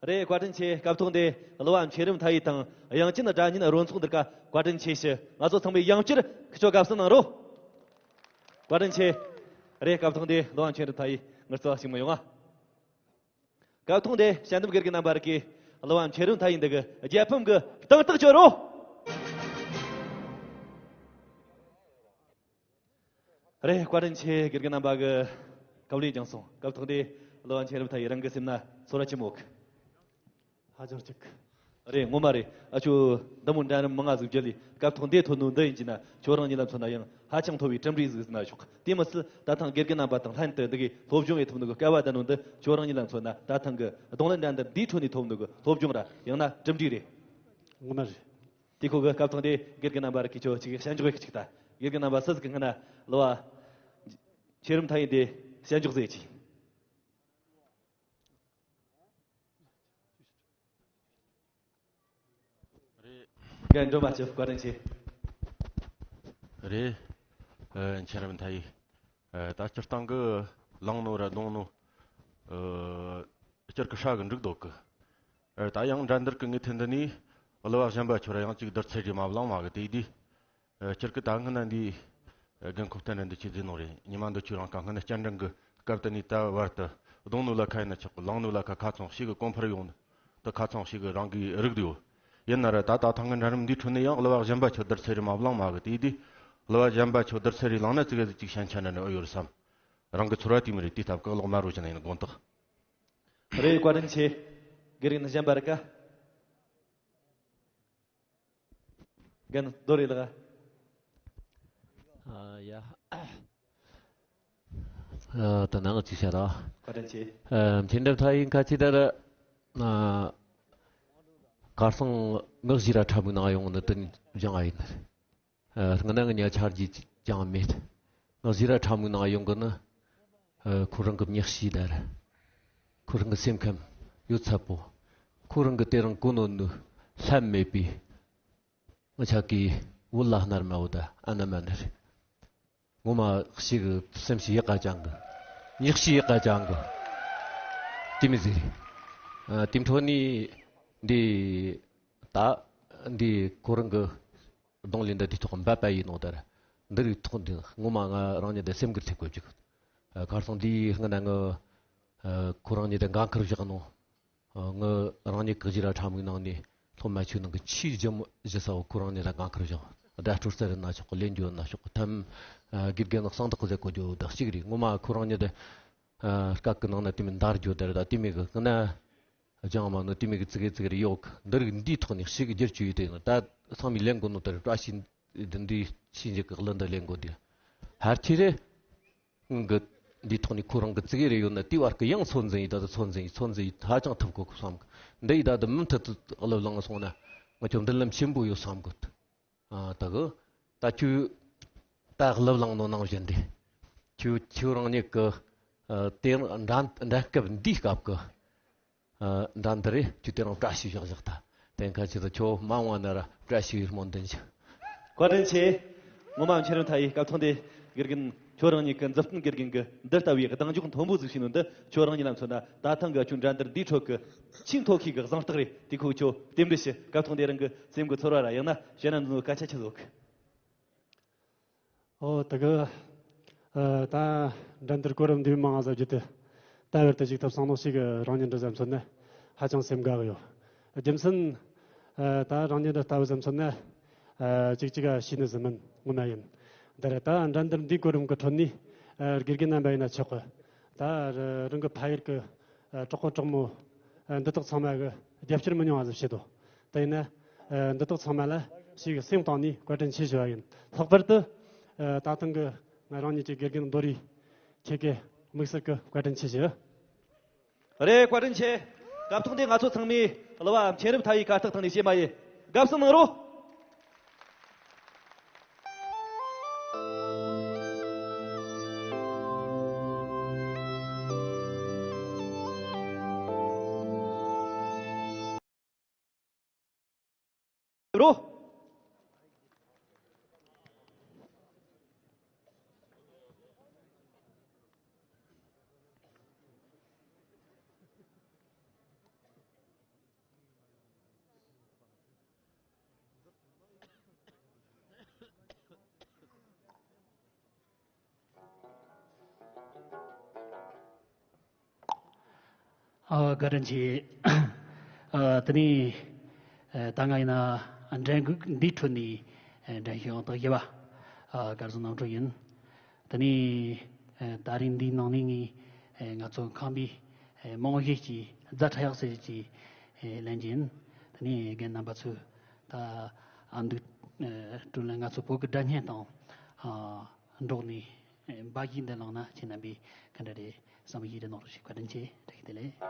རེད། བཀའ་དྲིན་ཆེ། སྐབས་ཐོག་འདི་གླུ་བ་མཁྱེན་རབ་མཐའ་ཡས་དང་དབྱངས་ཅན་སྒྲ་སྙན་རོལ་ཚོགས་འདི་ག་བཀའ་དྲིན་ཆེ་ཞུ། ང་ཚོ་ཚང་མས་ཡང་བསྐྱར་ཁྱེད་ཚོ་དགའ་བསུ་གནང་རོགས། བཀའ་དྲིན་ཆེ། རེད། སྐབས་ཐོག་འདི་གླུ་བ་མཁྱེན་རབ་མཐའ་ཡས་ངར་ཚོ་ཞིག་མི་ཡོང་ང་། སྐབས་ཐོག་འདི་དཔྱད་འདེམས་དགེ་རྒན་རྣམ་པ་རིགས་ཀྱིས་གླུ་བ་མཁྱེན་རབ་མཐའ་ཡས་འདི་གི་རྒྱལ་ཕམ་གི་གཏིང་ཐག་གཅོད་རོགས། རེད། བཀའ་དྲིན་ཆེ། དགེ་རྒན་རྣམ་པ་གི་སྐབས་ལས་བྱུང་སོང་། སྐབས་ཐོག་འདི་གླུ་བ་མཁྱེན་རབ་མཐའ་ཡས་རང་གི་སེམས་ན་ཚོར་བ་ཆི་མོ་གི། ཧ་ཅང་སྐྱིད། རེད། ངོ་མ་རེད། ཨ་ཅོ་འདི་མོ་འདྲ་རིམ་མང་ང་ཟིག་བརྒྱུད་ལས་སྐབས་ཐོག་འདི་ཐོན་ནོ་འདི་ཡིན་གྱི་ན། ཁྱོད་རང་ཉིད་ལ་མཚོན་ན་ཡང་ཧ་ཅང་མཐོ་བའི་གྲུབ་འབྲས་ཟིག་ཟེར་ན་ཆོག་དེ་མི་སྲིད་ད་ཐེངས་དགེ་རྒན་རྣམ་པ་དང་ལྷན་དུ་འདི་གའི་སློབ་སྦྱོང་ཡེ་ཐུབ་ནོ་གི་སྐལ་བ་ལྡན་ནོ་འདི། ཁྱོད་རང་ཉིད་ལ་མཚོན་ན་ད་ཐེངས་གི་རྡུང་ལེན་འགྲན་བསྡུར་འདིའི་ཁྲོད་ནས་ཐོབ་ནོ་གི་སློབ་སྦྱོང་ར་ཡང་ན་གྲུབ་འབྲས་རེད། ངོ་མ་རེད། དེ་ཁོ་གི་སྐབས་ཐོག་འདི་དགེ་རྒན་རྣམ་པ་རིགས་ཀྱིས་ཁྱོད་ཅིག་ཞལ་འཇོག་ཡེ་གི་ཅིག་ད། དགེ་རྒན་རྣམ་པ་སུ་ཟིག་གི་སྔ་ན་གླུ་བ་མཁྱེན་རབ་མཐའ་ཡས་འདི་ཞལ་འཇོག་ཟེར་གྱིས། རེད། རྒན་སྒྲོལ་མ་ཆོས། བཀའ་དྲིན་ཆེ། རེད། ཨ། མཁྱེན་རབ་མཐའ་ཡས། ཨ། ད་སྤྱིར་བཏང་གི་བླངས་ནོ་ར་རྡུང་ནོ། ཨ། སྤྱིར་གི་ཧྲ་གི་འགྲིག་འདུག་གི། ཨ། ད་ཡང་འགྲན་བསྡུར་གི་ངོས་ཐད་འདི་ནས་གླུ་བ་གཞན་པ་ཁྱོད་ར་ཡང་ཅིག་བསྡུར་ཚད་རེ་མ་བླངས་མ་གི། དེ་དུས། ཨ། སྤྱིར་གི་ད་སྔ་ན་འདི། ཨ། རྒན་ཁོ་བསྟན་ར་འདི་ཆི་ཟེར་ནོ་རེད། ཉི་མ་འདི་ཆོས་རང་ག་སྔ་ན་སྤྱན་འདྲེན་གི་སྐབས་དེ་ནས་ད་བར་དུ་རྡུང་ནོ་ལ་ཁ་ཡིན་ན་ཆོག་གི། བླངས་ནོ་ལ་ཁ་ཁ་ཚང་ཞིག་གི་གོང་འཕེལ་ཡོང་ནི་ད་ཁ་ཚང་ཞིག་གི་རང་གི་རིགས་དེ་ཡོད། ཡིན་ན་ར་ད་ད་ཐེངས་གི་འགྲན་རིམ་འདིའི་ཁྲོད་ནས་ཡང་གླུ་བ་གཞན་པ་ཁྱོད་བསྡུར་ཚད་རེ་མ་བླངས་མ་གི། དེ་དུས་གླུ་བ་གཞན་པ་ཁྱོད་བསྡུར་ཚད་རེ་བླངས་ན་ཙི་གེ་ཟིག་ཅིག་ཞན་ཆ་ན་ནི་ཨེ་ཡོད་རེད་བསམ། རང་གི་ཚོར་བ་དེ་མོ་རེད། དེ་སྟབས་གི་གློག་དམར་རོ་ཅན་ཡིན་དགོངས་དག། རེད། བཀའ་དྲིན་ཆེ། དགེ་རྒན་གཞན་པ་རིགས་ག་རྒན་རྡོ་རེད་ལགས། ཨ། ཡ། ཨ། ད་ནང་ཅིག་བཤད་ར། བཀའ་དྲིན་ཆེ། ཨ། མཁྱེན་རབ་མཐའ་ཡས་ཁ་ཅིག་ད་ར། ཨ། ཁ་སང་ངག་བཞི་ར་ཁྲ་མོའི་ནང་ཡོང་ནི་དེ་སྦྱང་ཨ་ཡིན། ཨ། སྔ་ན་ངི་ཉ་ཆ་རྒྱུས་ཅང་མེད། ངག་བཞི་ར་ཁྲ་མོའི་ནང་ཡོང་གི་ནི། ཨ། ཁོ་རང་གི་མྱི་གཤིས་དར། ཁོ་རང་གི་སེམས་ཁམས་ཡོད་ཚད་པོ། ཁོ་རང་གི་དེ་རིང་གོ་ནོ་ནི་ལྷད་མེད་པའི། ང་ཆ་གི་བོད་ལ་སྣར་མ་བོ་ད་ཨ་ན་མ་ན་རེད། ངོ་མ་ཞིག་གི་སེམས་ཤིག་ཡག་ག་ཅང་གི། མྱི་གཤིས་ཡག་ག་ཅང་གི། དེ་མི་ཟེར། ཨ། དེ་འཕྲོ་ནི་འདི་ད་འདི་ཁོ་རང་གི་རྡུང་ལེན་འདི་དེ་ཐོག་འབད་པ་ཡིན་ནོ་ད་ར། འདི་རིགས་ཐོག་འདི་ངོ་མ་ང་རང་ཉིད་འདི་སེམས་འགུལ་ཐེབས་དགོས་ཅིག། ཨ། ཁ་སང་འདི་སྔ་ན་ངི། ཨ། ཁོ་རང་ཉིད་འདི་འགན་ཁུར་བཞག་ནོ། ཨ། ངི་རང་ཉིད་གི་གཞི་ར་ཁྲ་མོའི་ནང་ནས་སློབ་མ་ཆོས་ནང་གི་ཆེས་ལྗིད་མོ་ཞུ་ས་བོ་ཁོ་རང་ཉིད་ལ་འགན་ཁུར་བཞག། བརྡ་སྤྲོད་ཟེར་ན་ཆོག་གི། ལེན་རྒྱུ་ན་ཆོག་གི། ཐམ། ཨ། དགེ་རྒན་ནི་གསང་བདག་གི་ཟེར་གོ་རྒྱུ་བདག་གཅིག་རེད། ངོ་མ་ཁོ་རང་ཉིད་དེ། ཨ། སྐབས་ཀྱི་ནང་ན་དེ་མིན་འདར་རྒྱུ་དེར་ད་དེ་མིན་གི་ང་ན་ལྗང་མ་ནི་དེ་མིན་གི་ཙི་གེ་ཙི་གེ་རེ་ཡོད་གི། འདི་རིགས་འདིའི་ཐོག་ནས་ཞིག་བསྒྱུར་བཅོས་ཡོད་དེ་ད་ཚང་མས་ལེན་དགོས་ནོ་དེར་བཀྲ་ཤིས་འདི་འདི་ཆེས་འཇིག་གི་གླུ་འདི་ལེན་དགོས་དེ། ཧར་ཆེ་རེད། གི་འདིའི་ཐོག་ནས་ཁོ་རང་གི་ཙི་གེ་རེ་ཡོད་ན་དེའི་བར་གི་ཡང་ཚོད་འཛིན་ཡིན། ད་ད་ཚོད་འཛིན་ཡིན། ཚོད་འཛིན་ཡིན། ཧ་ཅང་ཐུབ་གོ་གི་བསམ་གི། འདི་ཡིས་ད་ད་མུ་མཐུད་དུ་གླུ་བླངས་སོང་ན་ ང་ཁྱོད་མདུན་ལམ་ཆེན་པོ་ཡོད་བསམ་གི་འདུག་ཨ། ད་གི་ད་ཁྱོད་ད་ལབ་ལངས་ནོ་ནང་བཞིན་དེ། ཁྱོད་ཁྱོད་རང་ཉིད་གི་ཨ་དེ་འགྲན་འགྲན་སྐབས་འདིའི་སྐབས་གི་ཨ་འགྲན་འདི་རེད། ཁྱོད་དེ་རང་བཀྲ་ཤིས་བཞག་བཞག་ད། དེ་ཁ་ཆེ་ད་ཁྱོད་མ་འོངས་ན་ར་བཀྲ་ཤིས་སྨོན་འདུན་ཞུ། བཀའ་དྲིན་ཆེ། ངོ་མ་མཁྱེན་རབ་མཐའ་ཡས་སྐབས་ཐོག་འདི་དགེ་རྒན་ཁྱོད་རང་ཉིད་ཀྱི་མཛུབ་སྟོན་དགེ་རྒན་གྱི་འདི་ལྟ་བུའི་གདེང་འཇོག་མཐོན་པོ་ཟིག་བྱས་ནོ་འདི། ཁྱོད་རང་ཉིད་ལ་མཚོན་ན་ད་ཐེངས་གི་ཁྱོད་འགྲན་བསྡུར་འདིའི་ཁྲོད་ཀྱི་ཆེས་མཐོ་ཤོས་ཀྱི་གཟེངས་རྟགས་རེད། དེ་ཁོ་ཁྱོད་རྟེན་འབྲེལ་ཞུ། སྐབས་ཐོག་འདི་རང་གི་སེམས་ཀྱི་ཚོར་བ་ར་ཡང་ན་གཞན་རྣམས་ཚོ་སྐད་ཆ་ཆི་ཟིག་ཨོ་ད་གི་ཨ་ད་འགྲན་བསྡུར་གོ་རིམ་འདིའི་མང་ང་ཟབ་རྒྱུ་དེ་ད་བར་དུ་ཞིག་ཐབས་སང་ནོ་ཞིག་རང་ཉིད་འདྲ་བསམ་ཚོད་ནས་ཧ་ཅང་སེམས་དགའ་གི་ཡོད། རྒྱུ་མཚན་ཨ་ད་རང་ཉིད་འདྲ་ལྟ་བུ་བསམ་ཚོད་ནས་ཨ་ཅིག་ཅིག་ཨ་ཤེས་ནི་ཟིན་མིན་ངོ་མ་ཡིན། འདི་རེད། ད་འགྲན་བསྡུར་འདིའི་གོ་རིམ་གི་ཁྲོད་ནས་ཨ་དགེ་རྒན་རྣམ་པ་ཡིན་ན་ཆོག་གི། ད་རང་གི་ཕ་ཡུལ་གི་ཨ་གྲོགས་པོ་གྲོགས་མོ་ཨ་འདི་དག་ཚང་མ་གི་རྒྱབ་སྐྱོར་མི་ཉུང་བ་ཟིག་བྱེད་དོ། དེ་ཡིན་ན་ཨ་འདི་དག་ཚང་མ་ལ་ཞིག་སེམས་གཏིང་ནས་བཀའ་དྲིན་ཆེ་ཞུ་བ་ཡིན། ལྷག་པར་དུ་ཨ་ད་ཐེངས་གི་ང་རང་ཉིད་ཀྱི་དགེ་རྒན་རྡོ་རི་ཁྱེད་ཀྱི་དམིགས་བསལ་གྱི་བཀའ་དྲིན་ཆེ་ཞུ། རེད། བཀའ་དྲིན་ཆེ། སྐབས་ཐོག་འདི་ང་ཚོ་ཚང་མས་གླུ་བ་མཁྱེན་རབ་མཐའ་ཡས་གར་སྟེགས་སྟེང་ནས་གཤེད་མ་ཡིན། དགའ་བསུ་གནང་རོགས། རོ། ཨ། བཀའ་དྲིན་ཆེ། ཨ། དེ་ནས་ཨ་ད་ང་ཡིན་ན་འགྲན་འགུག་འདིའི་ཁྲོད་ནས་ཨ་འགྲན་ཞུགས་ཡང་དག་བཞི་པ་ཨ་སྐལ་བཟང་རྣམ་གྲོལ་ཡིན། དེ་ནས་ཨ་ད་རིང་འདིའི་ནང་ནས་ངས་ཨ་ང་ཚོ་ཁམས་པའི་ཨ་རྨང་གཞི་ཅིག་རྫ་ཁྲ་ཡག་ཟེར་ཅིག་ཨ་ལེན་གྱི་ཡིན། དེ་ནས་རྒན་རྣམ་པ་ཚོས་ད་ཨ་འདུག་ཨ་སྤྲོ་ལེན་ང་ཚོ་བོད་ཀྱི་སྒྲ་སྙན་དང་ཨ་འགྲོགས་ནས་འབའ་ཞིག་འདི་བླངས་ན་ཁྱེད་རྣམ་པས་ག་འདྲ་རེད་བསམ་གྱི་རེད། གནང་རོགས་ཞུ། བཀའ་དྲིན་ཆེ། བཀྲ་ཤིས་བདེ་ལེགས།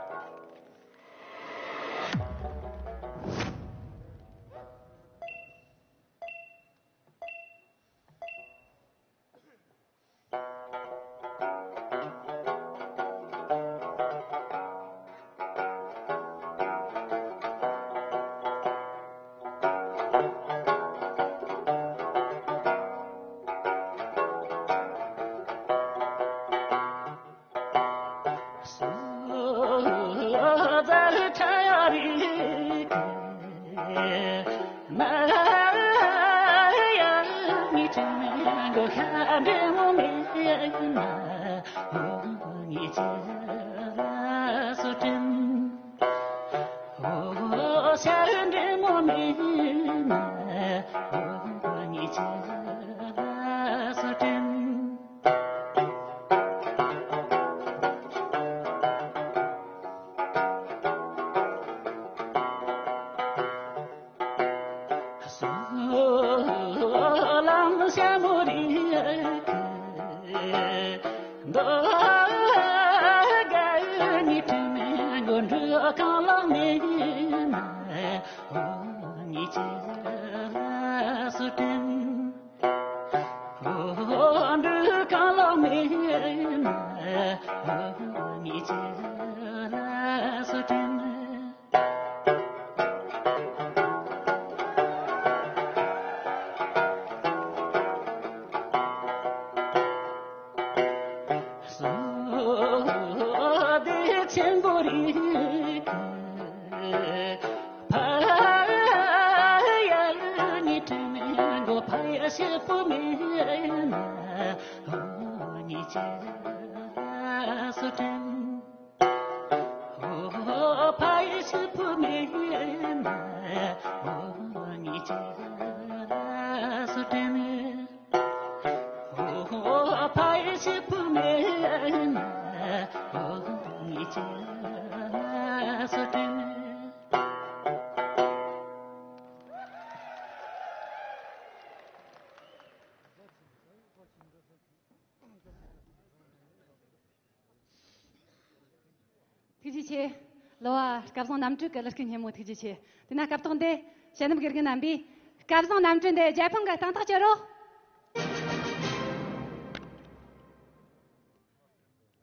ཐུགས་རྗེ་ཆེ། གླུ་བ་སྐལ་བཟང་རྣམ་གྲོལ་གྱི་གླུ་སྐད་སྙན་མོ་ཐུགས་རྗེ་ཆེ། དེ་ན་སྐབས་ཐོག་འདི་ དཔྱད་འདེམས་དགེ་རྒན་རྣམ་པས་སྐལ་བཟང་རྣམ་གྲོལ་འདི་རྒྱལ་ཕམ་གྱི་སྟེང་ཐག་གཅོད་རོགས།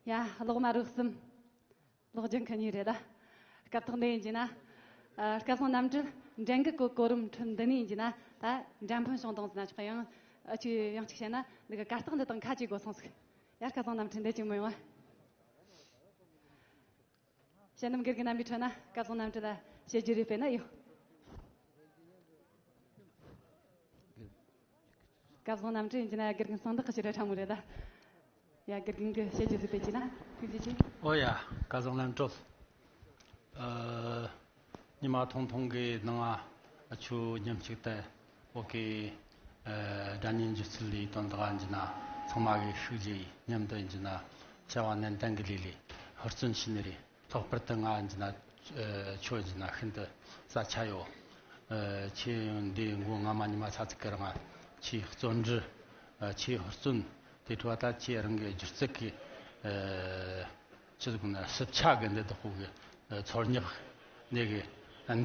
ཡ། གློག་དམར་རུ་གསུམ། གློག་ལྗང་ཁུ་གཉིས་རེད་ད། སྐབས་ཐོག་འདི་ཡིན་གྱི་ན། ཨ། སྐལ་བཟང་རྣམ་གྲོལ་འགྲན་གི་གོ་གོ་རིམ་ཁྲོད་འདི་ནས་ཡིན་གྱི་ན་ད་འགྲན་ཕམ་བྱུང་བཏང་ཟིན་ན་ཆོག་གི། ཡང་ཨ་ཆུ་ཡང་གཅིག་བཤད་ན་འདི་གི་གར་སྟེགས་འདི་དང་ཁ་གྱེས་དགོས་སོང་ཟིག། ཡ། སྐལ་བཟང་རྣམ་གྲོལ་འདི་ཅིག་མི་ཡོང་བ། དཔྱད་འདེམས་དགེ་རྒན་རྣམ་པའི་ཁྲོད་ན་སྐལ་བཟང་རྣམ་གྲོལ་ལ་བཤད་རྒྱུ་རེ་སྤེལ་ན་ཡོད། སྐལ་བཟང་རྣམ་གྲོལ་ཡིན་གྱི་ན་དགེ་རྒན་གསང་བདག་གི་ཕྱིར་ཕྲ་མོ་རེད་ད། ཡ། དགེ་རྒན་གྱིས་བཤད་རྒྱུ་ཟིག་སྤེལ་གྱི་ན་ཐུགས་རྗེ་ཆེ། ཨོ་ཡ། སྐལ་བཟང་རྣམ་གྲོལ། ཨ། ཉི་མ་ཐུང་ཐུང་གི་ནང་ང་ཆུ་མཉམ་གཅིག་ཏུ་བོད་ཀྱི་ཨ་སྒྲ་སྙན་སྒྱུ་རྩལ་ལས་དོན་དག་ཡིན་གྱི་ན་ཚང་མ་གིས་ཤུགས་རྒྱས་མཉམ་དུ་ཡིན་གྱི་ན་བྱ་བ་ནན་ཏན་གྱི་ལས་ལས་ཧུར་བརྩོན་བྱས་ནི་རེད། ལྷག་པར་དུ་ང་ཡིན་གྱི་ན་ཨ་ཆུ་ཡིན་གྱི་ན་ཤིན་ཏུ་རྩ་ཆེ་ཡོད། ཨ་ཁྱེད་འདི་མགོ་རྔ་མ་ཉི་མ་ཚ་ཚིག་གི་རང་ཁྱེད་བརྩོན་འགྲུས། ཨ་ཁྱེད་ཧུར་བརྩོན། དེ་འཕྲོ་ད་ཁྱེད་རང་གི་སྒྱུ་རྩལ་གྱི་ཨ་ཆི་ཟིག་ན་ཞིབ་ཆ་གི་འདི་དག་གི་ཨ་ཚོར་སྙེག་འདི་གི་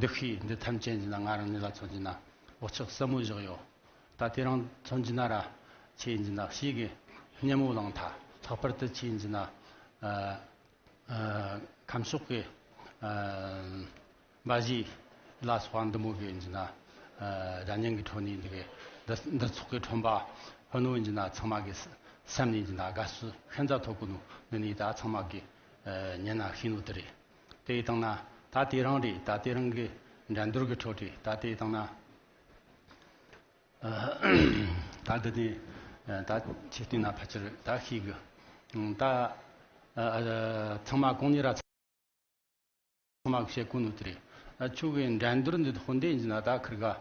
འདུ་ཤེས་འདི་ཐམས་ཅད་ཡིན་གྱི་ན་ང་རང་ཉིད་ལ་མཚོན་གྱི་ན་བག་ཆགས་ཟབ་མོ་བཞག་ཡོད། ད་དེ་རིང་མཚོན་གྱི་ན་ར་ཁྱེད་ཡིན་གྱི་ན་ཞེ་གི་སྙན་མོ་ལངས་ཐལ། ལྷག་པར་དུ་ཁྱེད་ཡིན་གྱི་ན་ཨ་ཨ་ཁམས་ཕྱོགས་ཀྱི་ཨ་འབའ་ཞིག་ལ་སོགས་པ་འདི་མོ་གི་ཡིན་གྱི་ན་ཨ་སྒྲ་སྙན་གྱི་ཁྲོད་ནས་འདི་གི་འདི་འདི་ཚོགས་ཀྱི་ཁྲོམ་པ་ཕུ་ནུ་ཡིན་གྱི་ན་ཚང་མ་གི་སེམས་ནས་ཡིན་གྱི་ན་དགའ་བསུ་ཤིན་ཏུ་ཐོབ་གི་ནོ། འདི་ནས་ད་ཚང་མ་གི་ཨ་ཉན་ན་ཤེས་ནོ་དེ་རེད། དེ་ཡི་སྟེང་ན་ད་དེ་རིང་རེད། ད་དེ་རིང་གི་འགྲན་བསྡུར་གི་ཁྲོད་རེད། ད་དེ་ཡི་སྟེང་ན། ཨ་ད་འདི་ནས་ད་ཁྱེད་བལྟས་ན་ཕལ་ཆེར་ད་ཤེས་གི། ད་ཨ་ཚང་མ་གོང་ནས་ར་ཚང་མ་གི་བཤད་གོ་ནོ་དེ་རེད། ཨ་ཁྱོད་གི་འགྲན་བསྡུར་འདི་དག་འདི་ཡིན་ན་ད་ཁིར་ག་ཨ་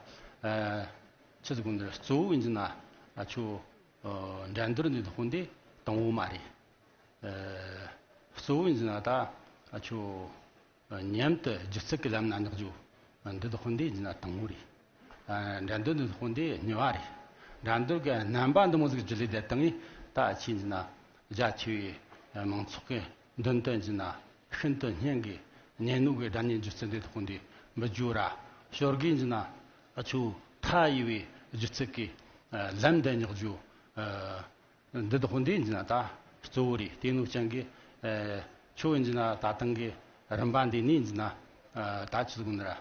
ཆི་ཟིག་གོ་འདི་གཙོ་བོ་ཡིན་ན་ཨ་ཁྱོད་ཨ་འགྲན་བསྡུར་འདི་དག་འདི་དང་བོ་མ་རེད། ཨ་གཙོ་བོ་ཡིན་ན་ད་ཨ་ཁྱོད་མཉམ་དུ་སྒྱུ་རྩལ་གྱི་ལམ་ན་འཇོག་རྒྱུ་འདི་དག་འདི་ཡིན་ན་དང་བོ་རེད། ཨ་འགྲན་བསྡུར་འདི་དག་འདི་གཉིས་པ་རེད། འགྲན་བསྡུར་གྱི་རྣམ་པ་འདི་མོ་ཟིག་བརྒྱུད་ལས་བསྡད་བཏང་ངས་ད་ཁྱེད་ཡིན་ན་རྒྱ་ཆེ་བའི་མང་ཚོགས་ཀྱི་མདུན་དུ་ཡིན་ན་ཤིན་ཏུ་སྙན་གྱི་སྙན་མོ་གི་སྒྲ་སྙན་སྒྱུ་རྩལ་འདི་དག་འདི་འབུལ་རྒྱུ་ར་ཞོར་གི་ཡིན་ན་ཨ་ཁྱོད་མཐའ་ཡས་པའི་སྒྱུ་རྩལ་གྱི་ཨ་ལམ་འདི་འཇོག་རྒྱུ་ཨ་འདི་དག་འདི་ཡིན་ན་ད་གཙོ་བོ་རེད། དེ་ནོ་ཅན་གྱི་ཨ་ཁྱོད་ཡིན་ན་ད་ཐེངས་ཀྱི་རིམ་པ་འདི་ནས་ཡིན་ན་ཨ་ད་ཆི་ཟིག་ན་ར་ཨ་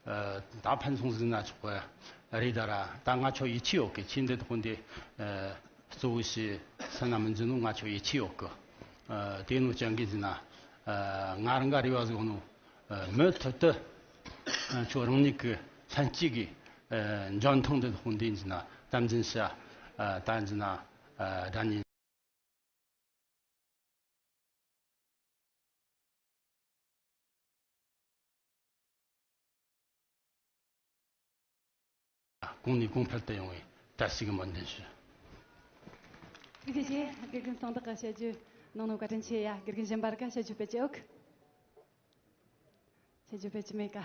ཨ་ད་ཕན་སོང་ཟིག་ན་ཆོག་གི་རེད་ད་ར། ད་ང་ཁྱོད་ཡིད་ཆེས་ཡོད་གི། ཁྱེད་འདི་དག་འདི་ཨ་གཙོ་བོ་ཞིག་སེམས་ན་མི་འཛིན་ནོ། ང་ཁྱོད་ཡིད་ཆེས་ཡོད་གི། ཨ་དེ་ནོ་ཅན་གྱི་ཟིན་ན་ཨ་ང་རང་ག་རེ་བ་ཟིག་ནོ། ཨ་མུ་མཐུད་དུ་ཨ་ཁྱོད་རང་ཉིད་ཀྱི་ལྷན་སྐྱེས་ཀྱི་ཨ་འཇོན་ཐང་འདི་དག་འདི་ཡིན་ན་དམ་འཛིན་བྱ། ཨ་ད་ཡིན་ན་ཨ་ད་ནི། གོང་ནས་གོང་འཕེལ་དུ་ཡོང་བའི་བཀྲ་ཤིས་ཀྱི་སྨོན་འདུན་ཞུ། ཐུགས་རྗེ་ཆེ། དགེ་རྒན་གསང་བདག་གི་བཤད་རྒྱུ་ནང་ནོ་བཀའ་དྲིན་ཆེ། ཡ། དགེ་རྒན་གཞན་པར་ག་བཤད་རྒྱུ་སྤེལ་གྱི་ཡོད། བཤད་རྒྱུ་སྤེལ་གྱི་མེད་ཀ།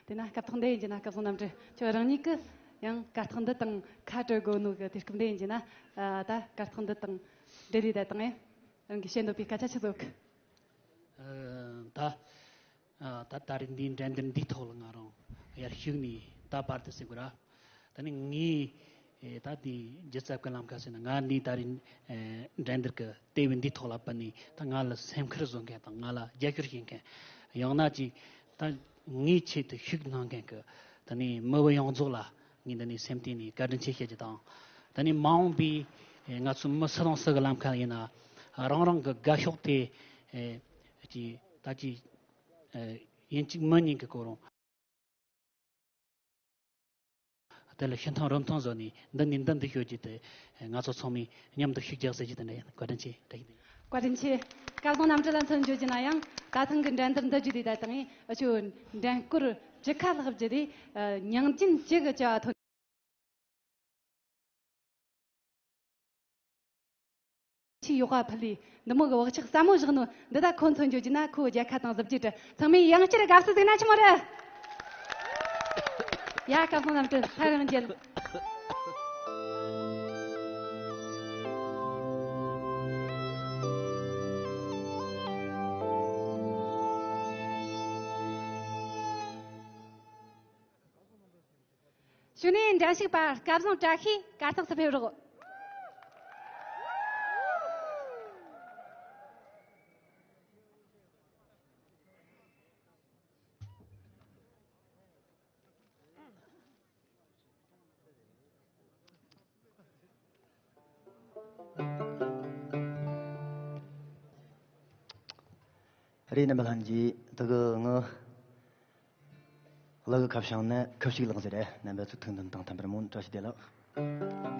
དེ་ན་སྐབས་ཐོག་འདི་ཡིན་གྱི་ན་སྐལ་བཟང་རྣམ་གྲོལ་ཁྱོད་རང་ཉིད་ཀྱིས་ཡང་གར་སྟེགས་འདི་དང་ཁ་བྲལ་དགོས་ནོ་གི་དུས་སྐབས་འདི་ཡིན་གྱི་ན། ཨ་ད་གར་སྟེགས་འདི་དང་འབྲེལ་ལས་ད་དང་ཨེ་རང་གི་བཤད་འདོད་པའི་སྐད་ཆ་ཆི་ཟིག་ཡོད་གི། ཨ་ད་ཨ་ད་ད་རེས་འདིའི་འགྲན་བསྡུར་འདིའི་ཐོག་ལ་ང་རང་ཡར་ཞུགས་ནས་ད་བར་དུ་ཟེར་དགོས་ར། ད་ནི་ངས་ཨེ་ད་དེ་སྒྱུ་རྩལ་གྱི་ལམ་ཁ་ཟེར་ན་ང་འདི་ད་རེས་ཨེ་འགྲན་བསྡུར་གྱི་ལྟེ་བའི་འདིའི་ཐོག་ལ་བུད་ནས་ད་ང་ལ་སེམས་ཁུར་བཟོ་མཁན་དང་ང་ལ་རྒྱབ་སྐྱོར་བྱེད་མཁན། ཡང་ན་ཅིག་ད་ངའི་ཆེད་དུ་ཤུགས་གནང་མཁན་གྱི་ད་ནི་མི་བུ་ཡོངས་རྫོགས་ལ་ངས་འདི་ནས་སེམས་གཏིང་ནས་བཀའ་དྲིན་ཆེ་བཤད་རྒྱུ་དང་། ད་ནི་མ་འོངས་པའི་ཨེ་ང་ཚོ་མི་སུ་དང་སུ་གི་ལམ་ཁ་ཡིན་ན་རང་རང་གི་དགའ་ཕྱོགས་དེ་ཨེ་ཅིག་ད་ཅིག་ཨེ་ཡིན་གཅིག་མིན་གཉིས་ཀྱི་སྐོར་རུང་། དེ་ལ་ཤིན་ཐང་རིན་ཐང་བཟོ་ནས་འདི་ནས་འདི་འདི་ཤོད་རྒྱུ་དེ་ང་ཚོ་ཚང་མས་མཉམ་དུ་ཤུགས་རྒྱག་ཟེར་རྒྱུ་དེ་འདྲ་ཡིན། བཀའ་དྲིན་ཆེ། བཀྲ་ཤིས་བདེ་ལེགས། བཀའ་དྲིན་ཆེ། སྐལ་བཟང་རྣམ་གྲོལ་ལ་མཚོན་བརྗོད་ཀྱི་ན་ཡང་ད་ཐེངས་ཀྱི་འགྲན་བསྡུར་འདི་བརྒྱུད་དེ་ད་དང་ཨ་ཆོ་འགྲན་སྐོར་བཅུ་ཁ་ལྷག་བརྒྱུད་དེ་ཉིང་རྒྱུན་བཅུ་གི་བྱ་བ་ཐོན། ཆེས་ཡོག་པ་ཕུལ་ལས་འདི་མོ་གི་བག་ཆགས་ཟབ་མོ་བཞག་ནོ་འདི་ད་ཁོ་མཚོན་བརྗོད་ཀྱི་ན་ཁོ་རྒྱལ་ཁ་དང་གཟི་བརྗིད་དྲི་ཚང་མས་ཡང་བསྐྱར་དགའ་བསུ་ཟིག་ན་ཆི་མོ་རེད། ཡ། སྐལ་བཟང་རྣམ་གྲོལ་སླར་ཡང་མཇལ། གྲོས་ནས་འགྲན་ཞུགས་པ་སྐལ་བཟང་བཀྲ་ཤིས་གར་སྟེགས་སུ་ཕེབས་རོགས། རེད། རྣམ་པ་ལྷན་རྒྱས། དེ་གི་ངི་གླུ་གི་ཁ་བྱང་ནི་ཁུ་བྱུག་ལགས་ཟེར་རེད། རྣམ་པ་ཚོ་ཐུགས་འདུན་དང་མཐུན་པར་སྨོན། བཀྲ་ཤིས་བདེ་ལེགས། ཐུགས་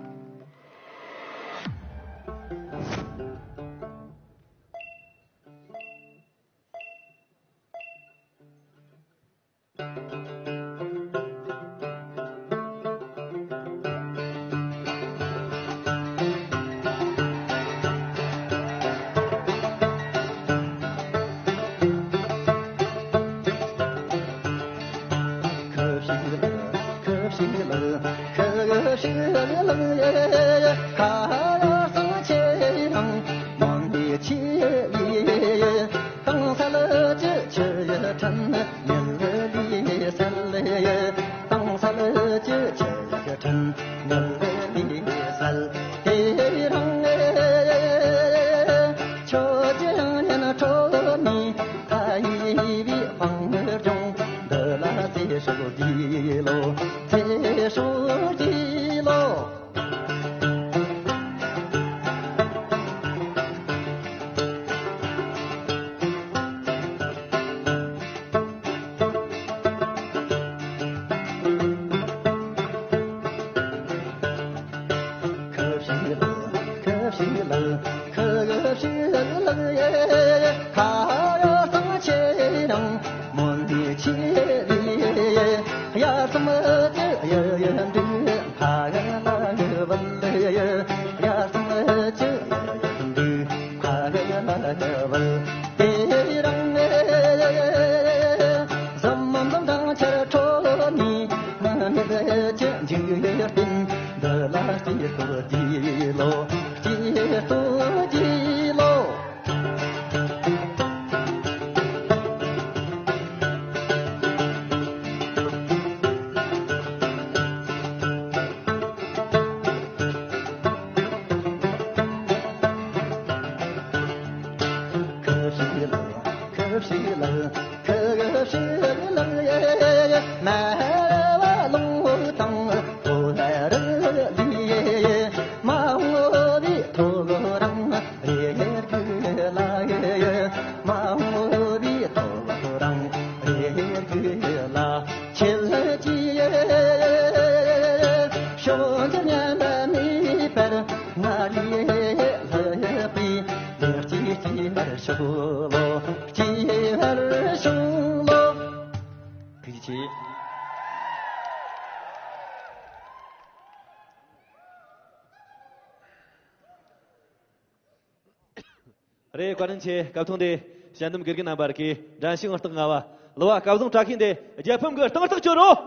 རྗེ་ཆེ། རེད། བཀའ་དྲིན་ཆེ། སྐབས་ཐོག་འདི་དཔྱད་འདེམས་དགེ་རྒན་རྣམ་པར་གི་འགྲན་ཞུགས་ཨང་རྟགས་ལྔ་བ་གླུ་བ་སྐལ་བཟང་བཀྲ་ཤིས་འདི་རྒྱལ་ཕམ་གི་སྟེང་ཐག་གཅོད་རོགས།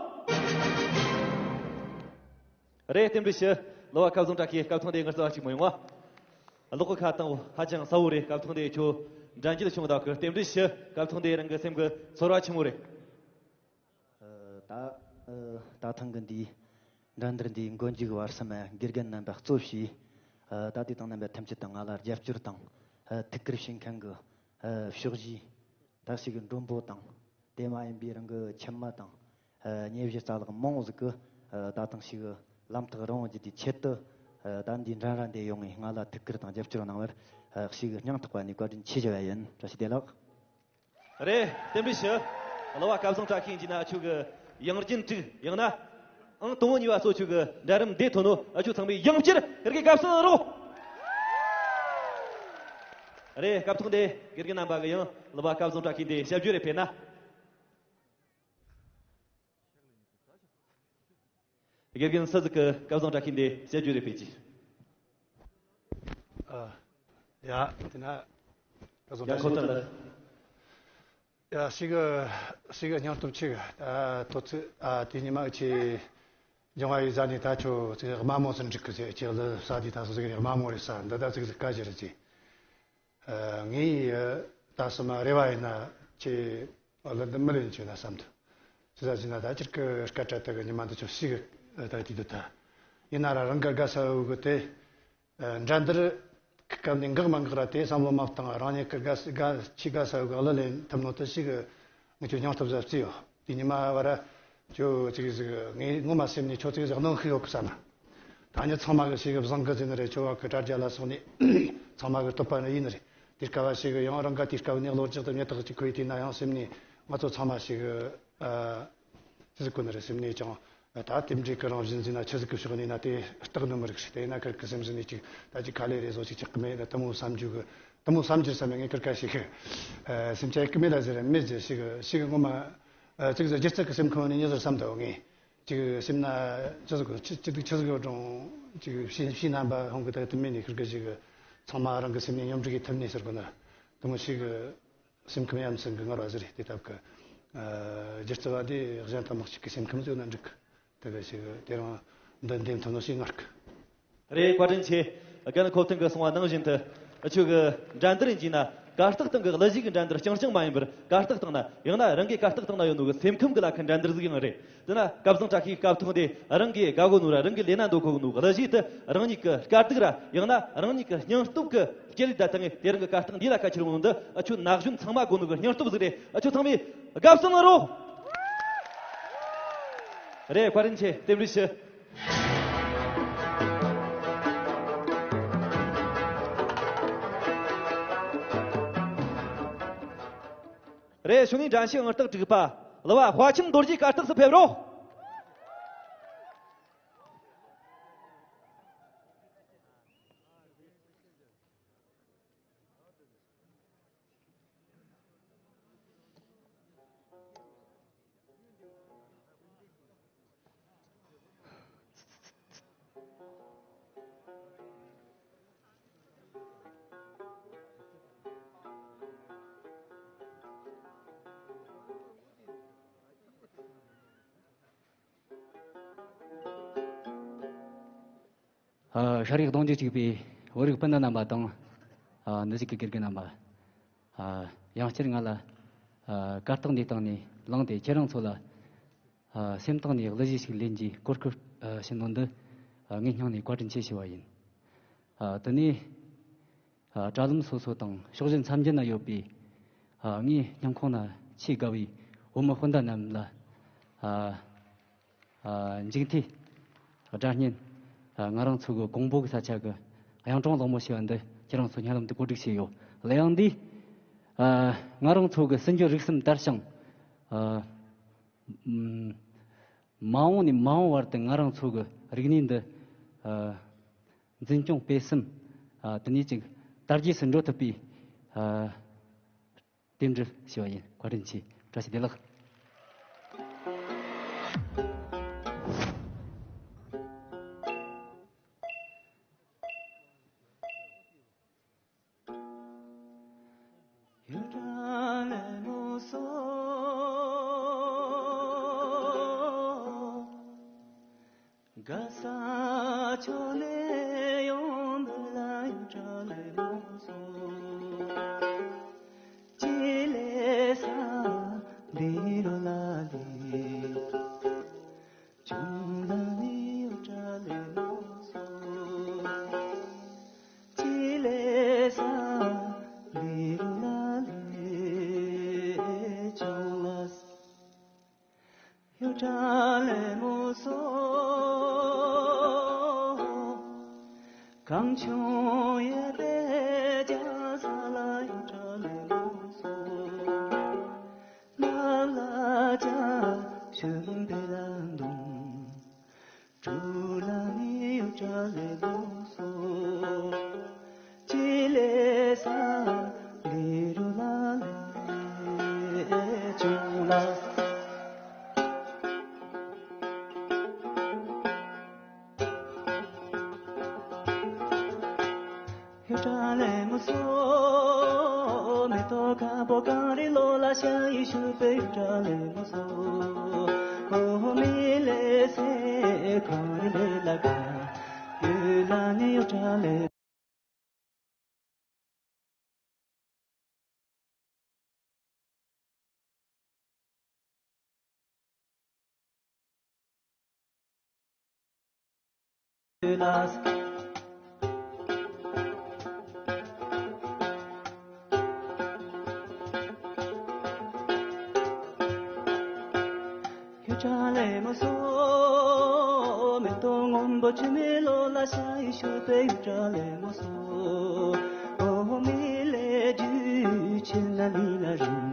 རེད། རྟེན་འབྲེལ་ཞུ། གླུ་བ་སྐལ་བཟང་བཀྲ་ཤིས། སྐབས་ཐོག་འདི་ངར་ཚ་བ་གཅིག་མི་ཡོང་བ། གློག་གི་ཁ་དང་ཧ་ཅང་གསལ་བོ་རེད། སྐབས་ཐོག་འདི་ཁྱོད་འགྲན་རྒྱལ་བྱུང་བ་དག་གི་རྟེན་འབྲེལ་ཞུ། སྐབས་ཐོག་འདི་རང་གི་སེམས་གི་ཚོར་བ་ཆི་མོ་རེད། ད་ད་ཐེངས་གི་འདིའི་འགྲན་བསྡུར་འདིའི་མགོ་མཇུག་བར་གསུམ་དགེ་རྒན་རྣམ་པ་གཙོ་བྱས། ད་དེ་དང་རྣམ་པ་ཐམས་ཅད་དང་ང་ལ་རྒྱབ་སྐྱོར་དང་ཐུགས་ཁུར་བྱེད་མཁན་གི་ཕྱོགས་བཞི། ད་ཞིག་གི་མགྲོན་པོ་དང་། དེ་མ་ཡིན་པའི་རང་གི་ཁྱིམ་མི་དང་། ཉེ་བཞི་རྩ་ལག་མང་བོ་ཟིག་གི་ད་ཐེངས་ཞིག་གི་ལམ་ཐག་རིང་བོ་བརྒྱུད་དེ་ཆེད་དུ་ད་འདིའི་འགྲན་ར་འདི་ཡོང་ངས་ང་ལ་ཐུགས་ཁུར་དང་རྒྱབ་སྐྱོར་གནང་བར་ཞིག་གི་སྙིང་ཐག་པ་ནས་བཀའ་དྲིན་ཆེ་ཞུ་བ་ཡིན། བཀྲ་ཤིས་བདེ་ལེགས། རེད། རྟེན་འབྲེལ་ཞུ། གླུ་བ་སྐལ་བཟང་བཀྲ་ཤིས་ཡིན་གྱི་ན་ཁྱོད་ཀྱི་ཡང་རྒྱུན་དྲུག་ཡང་ན་ཨང་དང་པོ་གཉིས་པ་སོགས་ཁྱོད་ཀྱི་འགྲན་རིམ་འདི་ཐོན་ནོ། ཨ་ཁྱོད་ཚང་མས་ཡང་བསྐྱར་ཁིར་གི་སྐབས་སུ་རོགས། རེད། སྐབས་ཐོག་འདི་དགེ་རྒན་རྣམ་པ་གི་ཡང་གླུ་བ་སྐལ་བཟང་བཀྲ་ཤིས་འདི་ཞབས་ཞུ་རེ་ཕེབས་ན། དགེ་རྒན་སུ་ཟིག་གི་སྐལ་བཟང་བཀྲ་ཤིས་འདི་བཤད་རྒྱུ་རེད་པས་ཀྱི། ཨ། ཡ། དེ་ན། སྐལ་བཟང་ཡ། བཀྲ་ཤིས་ཁོ་ཐག་ལ། ཡ། ཞིག་གི་ཞིག་གི་སྙིང་སྟོབས་ཆེ་གི། ཨ། དོ་ཚིག་ཨ། དེ་ཉི་མ་ཆེ། སྦྱོང་བ་ཡི་ཟ་ནས་ད་ཁྱོད་ཚིག་དམའ་མོ་སུ་འགྲིག་གི་ཟེར། ཁྱེད་ལ་ས་དེ་ད་སུ་ཟིག་དམའ་མོ་རེད་ས། འདི་ད་ཚིག་ཟིག་ག་ཞིག་རེད་ཅེས། ངས་ད་སོ་མ་རེ་བ་ཡིན་ན་ཁྱེད་ཨ་ལ་འདི་མི་ལེན་ཆོད་ན་བསམ་འདུག་ཅི་ཟ་ཟིན་ན་ད་ཁྱེད་ཀྱི་སྐད་གྲགས་དེ་གི་ཉི་མ་འདི་ཆོ་ཞིག་ ད་དེ་དུ་ད་ཡིན་ན་ར་རང་གི་དགའ་ས་འོ་གི་དེ། འགྲན་བསྡུར་གི་སྐབས་ནས་འགག་མ་འགག་ར་དེ་བསམ་བློ་མ་བཏང་རང་ཉིད་ཀྱི་དགའ་དགའ་ཆེས་དགའ་ས་འོ་གི་གླུ་ལེན་ཐུབ་ནོ་དེ་ཞིག་གི་ངས་ཁྱོད་སྙིང་སྟོབས་ཟབ་རྩིས་ཡོད། དེ་ཉི་མ་བར་ཁྱོད་ཅིག་ཟིག་ངས་ངོ་མ་སེམས་ནས་ཁྱོད་ཅིག་ཟིག་གནོན་ཤིག་ཡོད་གི་ས་ན། ད་ཉི་ཚང་མ་གི་ཞིག་གི་བཟང་གི་ཟིན་ནི་རེད། ཁྱོད་བ་གི་དྲ་རྒྱ་ལ་སོགས་ནས་ཚང་མ་གི་བསྟོད་པ་ནི་ཡིན་ནི་རེད། དེ་སྐབས་བ་ཞིག་གི་ཡང་རང་ག་དེ་སྐབས་ནས་བློ་རྒྱག་ཏུ་ཉེ་ཐག་ཅིག་ཁོ་ཡི་དེ་ན་ཡང་སེམས་ནས་ང་ཚོ་ཚང་མ་ཞིག་གི་ཅི་ཟིག་གོ་ནི་རེད། སེམས་ནས་ཀྱང་ད་དེ་འདྲའི་གི་རང་བཞིན་ཟིན་ན་ཆི་ཟིག་གི་ཕྱོགས་ནས་ན་དེ་རྟག་ནི་མི་རིགས་ཤིག་དེ་ན་ཁིར་གི་སེམས་ཟིན་ནས་ཅིག་ད་ཅིག་ཁ་ལས་རེ་བཟོ་ཅིག་ཆགས་གི་མེད། ད་དུ་མོ་བསམ་རྒྱུ་གི་དུ་མོ་བསམ་རྒྱུ་བསམ་ནས་ངས་ཁིར་ཁ་ཞིག་གི་སེམས་ཆ་ཡི་གི་མེད་ལ་ཟེར་མེད་ཟེར་ཞིག་གི་ཞིག་གི་ངོ་མ་ཅིག་ཟེར་སྒྱུ་རྩལ་གི་སེམས་ཁོང་ནས་ཉེ་ཟེར་བསམ་དོ་ངས། ཅིག་སེམས་ན་ཅི་ཟིག་གི་ཅི་ཅི་ཟིག་ཅི་ཟིག་ཡོད་རུང་ཅིག་ཕྱི་ཕྱི་རྣམ་པ་ཧོང་གི་ད་དུ་མེད་ནས་ཁིར་གི་ཞིག་གི་ཚང་མ་རང་གི་སེམས་ནས་སྙོམས་སྒྲིག་གི་ཐུབ་ནས་ཟེར་གོ་ན་དུ་མོ་ཞིག་གི་སེམས་ཁམས་ཡ་མཚན་གི་ངར་བ་ཟེར་རེད། དེ་སྟབས་ཀྱི་སྒྱུ་རྩལ་བ་དེ་གཞན་དང་མི་གཅིག་གི་སེམས་ཁམས་བཟོས་ན་འགྲིག་གི་དེ་ག་ཞིག་དེ་རང་འདི་འདེམས་ཐུབ་ནོ་ཞིག་ངར་གི། རེད། བཀའ་དྲིན་ཆེ། རྒན་ཁོ་ཐེངས་གི་གསུང་བ་ནང་བཞིན་དུ་ཁྱོད་ཀྱི་འགྲན་བསྡུར་ཡིན་གྱི་ན་གར་སྟེགས་སྟེང་གི་གླུ་གཞས་ཀྱི་འགྲན་བསྡུར་རྐྱང་རྐྱང་མ་ཡིན་པར་གར་སྟེགས་སྟེང་ན་ཡང་ན་རང་གི་གར་སྟེགས་སྟེང་ན་ཡོད་ནོ་གི་སེམས་ཁམས་ཀྱི་ལ་ཁ་འགྲན་བསྡུར་ཟིག་ཡང་རེད། དེ་ན་སྐལ་བཟང་བཀྲ་ཤིས་སྐབས་ཐོག་དེ་རང་གི་དགའ་གོ་ནོ་ར་རང་གི་ལས་ན་འདོད་གོ་ནོ་གླུ་གཞས་དེ་རང་ཉིད་ཀྱི་དཀའ་སྡུག་ར་ཡང་ན་རང་ཉིད་ཀྱི་སྙིང་སྟོབས་ཀྱི་སྐྱེ་ལས་ད་ཐང་ངས་དེ་རིང་གི་གར་སྟེགས་འདི་ལ་ཁ་ཁྱེར་འོང་འདི་ཨ་ཁྱོད་ན་གཞོན་ཚང་མ་དགོས་ནོ་གི་སྙིང་སྟོབས་ཟིག་རེད། ཨ་ཁྱོད་ཚང་མས་དགའ་བསུ་གནང་རོགས། རེད། བཀའ་དྲིན་ཆེ། རྟེན་འབྲེལ་ཞུ། རེད། ཞུ་ནས་འགྲན་ཞུགས་ཨང་རྟགས་དྲུག་པ་གླུ་བ་དཔའ་ཁྱིམ་རྡོ་རྗེ་གར་སྟེགས་སུ་ཕེབས་རོགས། ཨ། ཤ་རིགས་གདུང་རྒྱུད་གཅིག་པའི་བོད་རིགས་སྤུན་ཟླ་རྣམ་པ་དང་། ཨ། འདི་ཞིག་གི་དགེ་རྒན་རྣམ་པ། ཨ། ཡང་བསྐྱར་ང་ལ། ཨ། གར་སྟེགས་འདིའི་སྟེང་ནས་ལངས་ཏེ་ཁྱེད་རང་ཚོ་ལ། ཨ། སེམས་གཏིང་ནས་གླུ་གཞས་ཤིག་ལེན་རྒྱུའི་གོ་སྐབས། ཨ། བྱིན་ནོ་འདི། ཨ། ངའི་སྙིང་ནས་བཀའ་དྲིན་ཆེ་ཞུ་བ་ཡིན། ཨ། དེ་ནས། ཨ། དྲ་ལམ་སོ་སོ་དང་ཕྱོགས་བཞི་མཚམས་བརྒྱད་ན་ཡོད་པའི། ཨ། ངའི་སྙིང་ཁོང་ན་ཆེས་དགའ་བའི་བོད་མི་སྤུན་ཟླ་རྣམས་ལ། ཨ། ཨ། མཇུག་མཐའི་སྒྲ་སྙན། ཨ། ང་རང་ཚོ་གི་ཀོང་པོ་གི་ས་ཆ་གི་གཡུང་དྲུང་གླེང་མོལ་ཞེས་པ་འདི་ཁྱེད་རང་ཚོ་སྙན་ལམ་དུ་གོ་སྒྲིག་བྱས་ཡོད། གླུ་དབྱངས་འདིས། ཨ། ང་རང་ཚོ་གི་སྲིད་འབྱོར་རིག་གསུམ་དར་ཞིང་། ཨ། ཨམ། མ་འོངས་ནས་མ་འོངས་བར་དུ་ང་རང་ཚོ་གི་རིག་གནས་འདི། ཨ། འཛིན་སྐྱོང་སྤེལ་གསུམ། ཨ། དེ་ནས་ཅིག་དར་རྒྱས་སུ་འགྲོ་ཐུབ་པའི། ཨ། རྟེན་འབྲེལ་ཞུ་བ་ཡིན། བཀའ་དྲིན་ཆེ། བཀྲ་ཤིས་བདེ་ལེགས། ཡོད་ལ། ཡུལ་གྲགས་ལེབ་མོ་སོ། མེ་ཏོག་སྔོན་པོ་ཆུ་མིག་ལོ་ལ་ཤར་ཡི་ཤོད་པའི་ཡུལ་གྲགས་ལེབ་མོ་སོ། འོ་མི་ལེ་རྒྱུ་ཆེ་ན་ལི་ལ་རུ།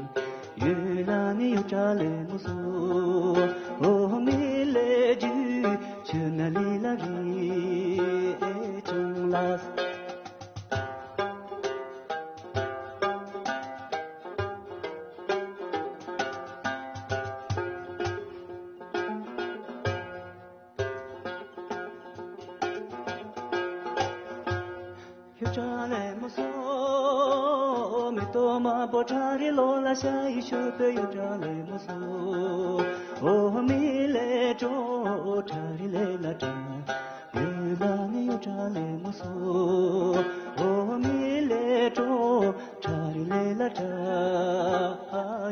ཡུལ་ལ་ནི་ཡུལ་གྲགས་ལེབ་མོ་སོ། འོ་མི་ལེ་རྒྱུ་ཆེ་ན་ལི་ལ་རི་ཨེ་ཅུང་ལ། ཡུལ་གྲགས་ལེབ་མོ་སོ། མེ་ཏོག་དམར་པོ་ཁྲ་རི་ལོ་ལ་ཤར་ཡི་ཤོད་པའི་ཡུལ་གྲགས་ལེབ་མོ་སོ། འོ་མི་ལེ་ཀྲོ་ཁྲ་རི་ལེ་ལ་ཀྲོ། ཡུལ་ལ་ནི་ཡུལ་གྲགས་ལེབ་མོ་སོ། འོ་མི་ལེ་ཀྲོ་ཁྲ་རི་ལེ་ལ་ཀྲོ་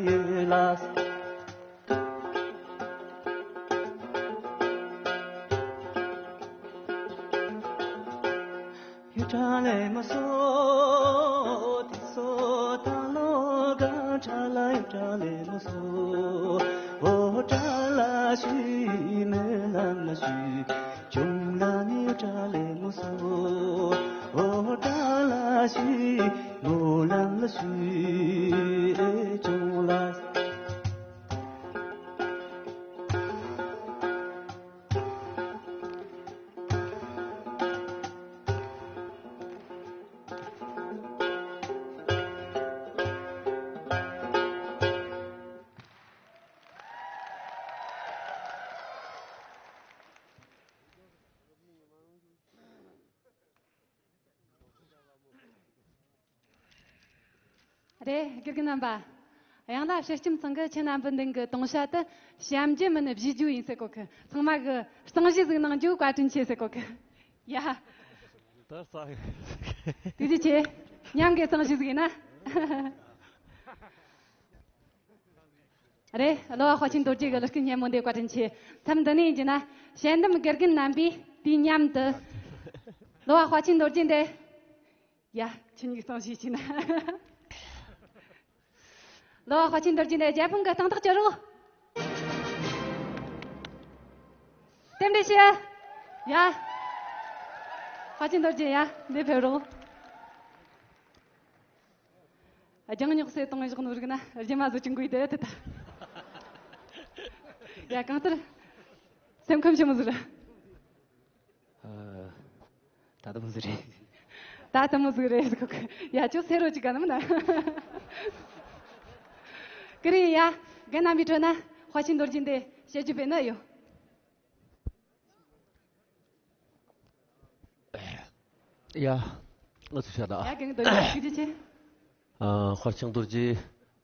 ཡུལ་ལ། ཡུལ་གྲགས་ལེབ་མོ་སོ། དེ་སོ་ད་ལོ་ག་ཁྲ་ལ་ཡུལ་གྲགས་ལེབ་མོ་སོ། འོ་ཁྲ་ལ་ཞུ་མོ་ལ་མ་ཞུ། ཅུང་ལ་ནི་ཡུལ་གྲགས་ལེབ་མོ་སོ། འོ་ཁྲ་ལ་ཞུ་མོ་ལ་མ་ཞུ་ཅུང་ལ། རེད། དགེ་རྒན་རྣམ་པ། ཡང་ན་ཕྱི་ཁྱིམ་ཚང་གི་ཁྱེད་རྣམ་པའི་མདུན་གྱི་དུང་བྱ་དེ་བྱམས་རྒྱུ་མིན་བཞེས་རྒྱུ་ཡིན་ཟེར་གོ་གི། ཚང་མ་གི་གཙང་བཞེས་ཟིག་གནང་རྒྱུ་བཀའ་དྲིན་ཆེ་ཟེར་གོ་གི། ཡ། ད་ས་ཡོད། དེ་ཅི་ཆེ། མཉམ་གི་གཙང་བཞེས་ཟིག་ཡིན་ན། རེད། གླུ་བ་དཔའ་ཆེན་རྡོ་རྗེ་གི་གླུ་སྐད་སྙན་མོ་འདི་བཀའ་དྲིན་ཆེ། མཚམས་འདི་ནས་ཡིན་གྱི་ན། དཔྱད་འདེམས་དགེ་རྒན་རྣམ་པས་དུས་མཉམ་དུ། གླུ་བ་དཔའ་ཆེན་རྡོ་རྗེ་འདི། ཡ། ཁྱེད་གཉིས་གཙང་བཞེས་བྱས་ན། གླུ་བ་དཔའ་ཆེན་རྡོ་རྗེ་འདི་རྒྱལ་ཕམ་གི་སྟེང་ཐག་གཅོད་རོགས། རྟེན་འབྲེལ་ཞུ། ཡ། དཔའ་ཆེན་རྡོ་རྗེ་ཡ། འདི་ཕེབས་རོགས། ལྗང་ཉོག་སེ་གཏོང་བཞག་ནོ་རིག་ན་རྒྱུ་མ་བཟོ་ཅིང་དགོས་དེ་དེ་ད། ཡ། གང་ལྟར་སེམས་ཁམས་ཆི་མོ་ཟིག་རེད། ཨ། ད་ལྟ་མོ་ཟིག་རེད། ད་ལྟ་མོ་ཟིག་རེད་ཟེར་གོ་གི། ཡ། ཁྱོད་སེ་རོ་ཅིག་ག་ནམ་ན། ཀི་རི་ཡ། རྒན་རྣམ་པའི་ཁྲོད་ན་དཔའ་ཆེན་རྡོ་རྗེ་འདི་བཤད་རྒྱུ་བས་ན་ཡོད། ཡ། ང་ཚོ་བཤད་ད། ཡ། རྒན་རྡོ་རྗེ་ཐུགས་རྗེ་ཆེ། ཨ། དཔའ་ཆེན་རྡོ་རྗེ་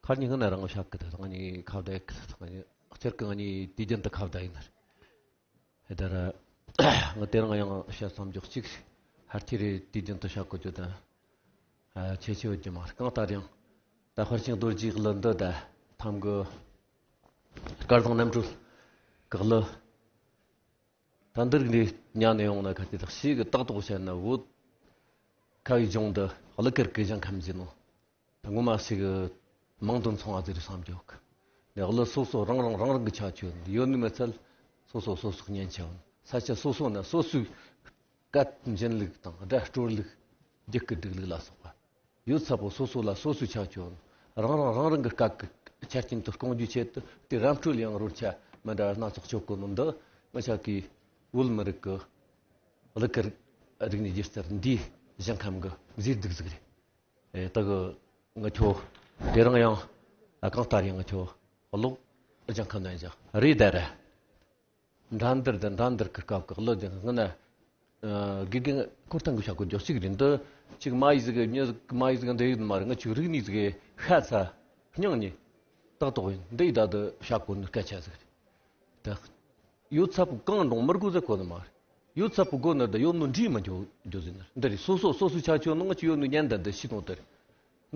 ཁར་ཉིན་ང་ན་རང་བཤད་གི། ད་ང་ནི་ཁ་བརྡ་གི། ད་ང་ནི་སྤྱིར་གི་ང་ནི་དུས་རྒྱུན་དུ་ཁ་བརྡ་ཡིན་ནར། དེ་ལྟར་ང་དེ་རིང་ཡང་བཤད་བསམ་རྒྱུ་གཅིག་ཧར་ཐི་རེ་དུས་རྒྱུན་དུ་བཤད་དགོས་རྒྱུ་དང་། ཨ། ཁྱད་ཆོས་ཡོད་རྒྱུ་མ་རེད། གང་ལྟར་ཡང་ད་དཔའ་ཆེན་རྡོ་རྗེའི་གླུ་འདི་ད་ཐམ་གི་སྐལ་བཟང་རྣམ་གྲོལ་གི་གླུ། ད་འདིར་འདི་ཉན་ནས་ཡོང་ན་ཁ་ཅིག་ཞིག་གི་ཏག་ཏག་བཤད་ན། བོད་ཁ་བའི་ལྗོངས་འདི་གླུ་གར་གི་ཞིང་ཁམས་ཡིན་ནོ། ད་ངོ་མ་ཞིག་གི་མིང་དོན་མཚུངས་པ་ཟིག་རེད་བསམ་རྒྱུ་ཡོད་གི། འདི་གླུ་སོ་སོ་རང་རང་རང་རང་གི་ཁྱད་ཆོས་ཡོད་ནི་མི་ཚད། སོ་སོ་སོ་སོ་སྙན་ཆ་ཡོད། ས་ཆ་སོ་སོ་ན་སོ་སོའི་སྐད་འབྱིན་ལུགས་དང་སྒྲ་དཀྲོལ་ལུགས། རྒྱུད་སྐུད་སྒྲིག་ལུགས་ལ་སོགས་པ་ཡོད་ཚད་པོ་སོ་སོ་ལ་སོ་སོའི་ཁྱད་ཆོས་ཡོད། རང་རང་རང་རང་གི་སྐད་ཀྱི་ཆ་རྐྱེན་དུ་སྐོང་རྒྱུའི་ཆེད་དུ་དེ་རམ་འཕྲོད་ཡང་རོལ་ཆ་མི་འདྲ་སྣ་ཚོགས་སྤྱོད་གོ་ནོ་འདི་ང་ཅག་གི་བོད་མི་རིགས་ཀྱི་གླུ་གར་རིག་གནས་སྒྱུ་རྩལ་འདིའི་ཞིང་ཁམས་ཀྱི་མཛེས་སྡུག་ཟིག་རེད། ཨེ། ད་གི་ང་ཁྱོ་དེ་རིང་ཡང་ཨ་གང་ལྟར་ཡང་ང་ཁྱོ་གློག་ལྗང་ཁ་ནང་ཡང་རེད་ད་ར། འགྲན་བསྡུར་དང་འགྲན་བསྡུར་གི་སྐབས་ཀྱི་གླུ་ལྗང་ཁ་ན། ཨ། དགེ་རྒན་ཁོ་ཐང་གི་བཤད་གོ་རྒྱུ་གཅིག་རེད། འདི་གཅིག་མ་ཡི་ཟིག་གི་མྱི་ཟིག་མ་ཡི་ཟིག་འདི་ཡོད་མ་རེད། ང་ཁྱོ་རིག་གནས་ཟིག་ཤ་ཚ་སྙིང་ནས་ཏག་ཏག་ཡིན། འདི་ཡི་ད་དུ་བཤད་གོ་ནི་སྐད་ཆ་ཟིག་རེད། ད་ཡོད་ཚད་པོ་གང་འགྲོ་མི་དགོས་ཟེར་གོ་ནི་མ་རེད། ཡོད་ཚད་པོ་དགོས་ནི་ད་ཡོད་ནོ་འདྲིས་མི་འཇོག་འཇོག་ཟེར་ནི་འདི་རེད། སོ་སོ་སོ་སོའི་ཆ་ཆོ་ནང་ཅི་ཡོད་ནོ་ཉན་ད་འདི་ཤི་ཐོང་དེ་རེད།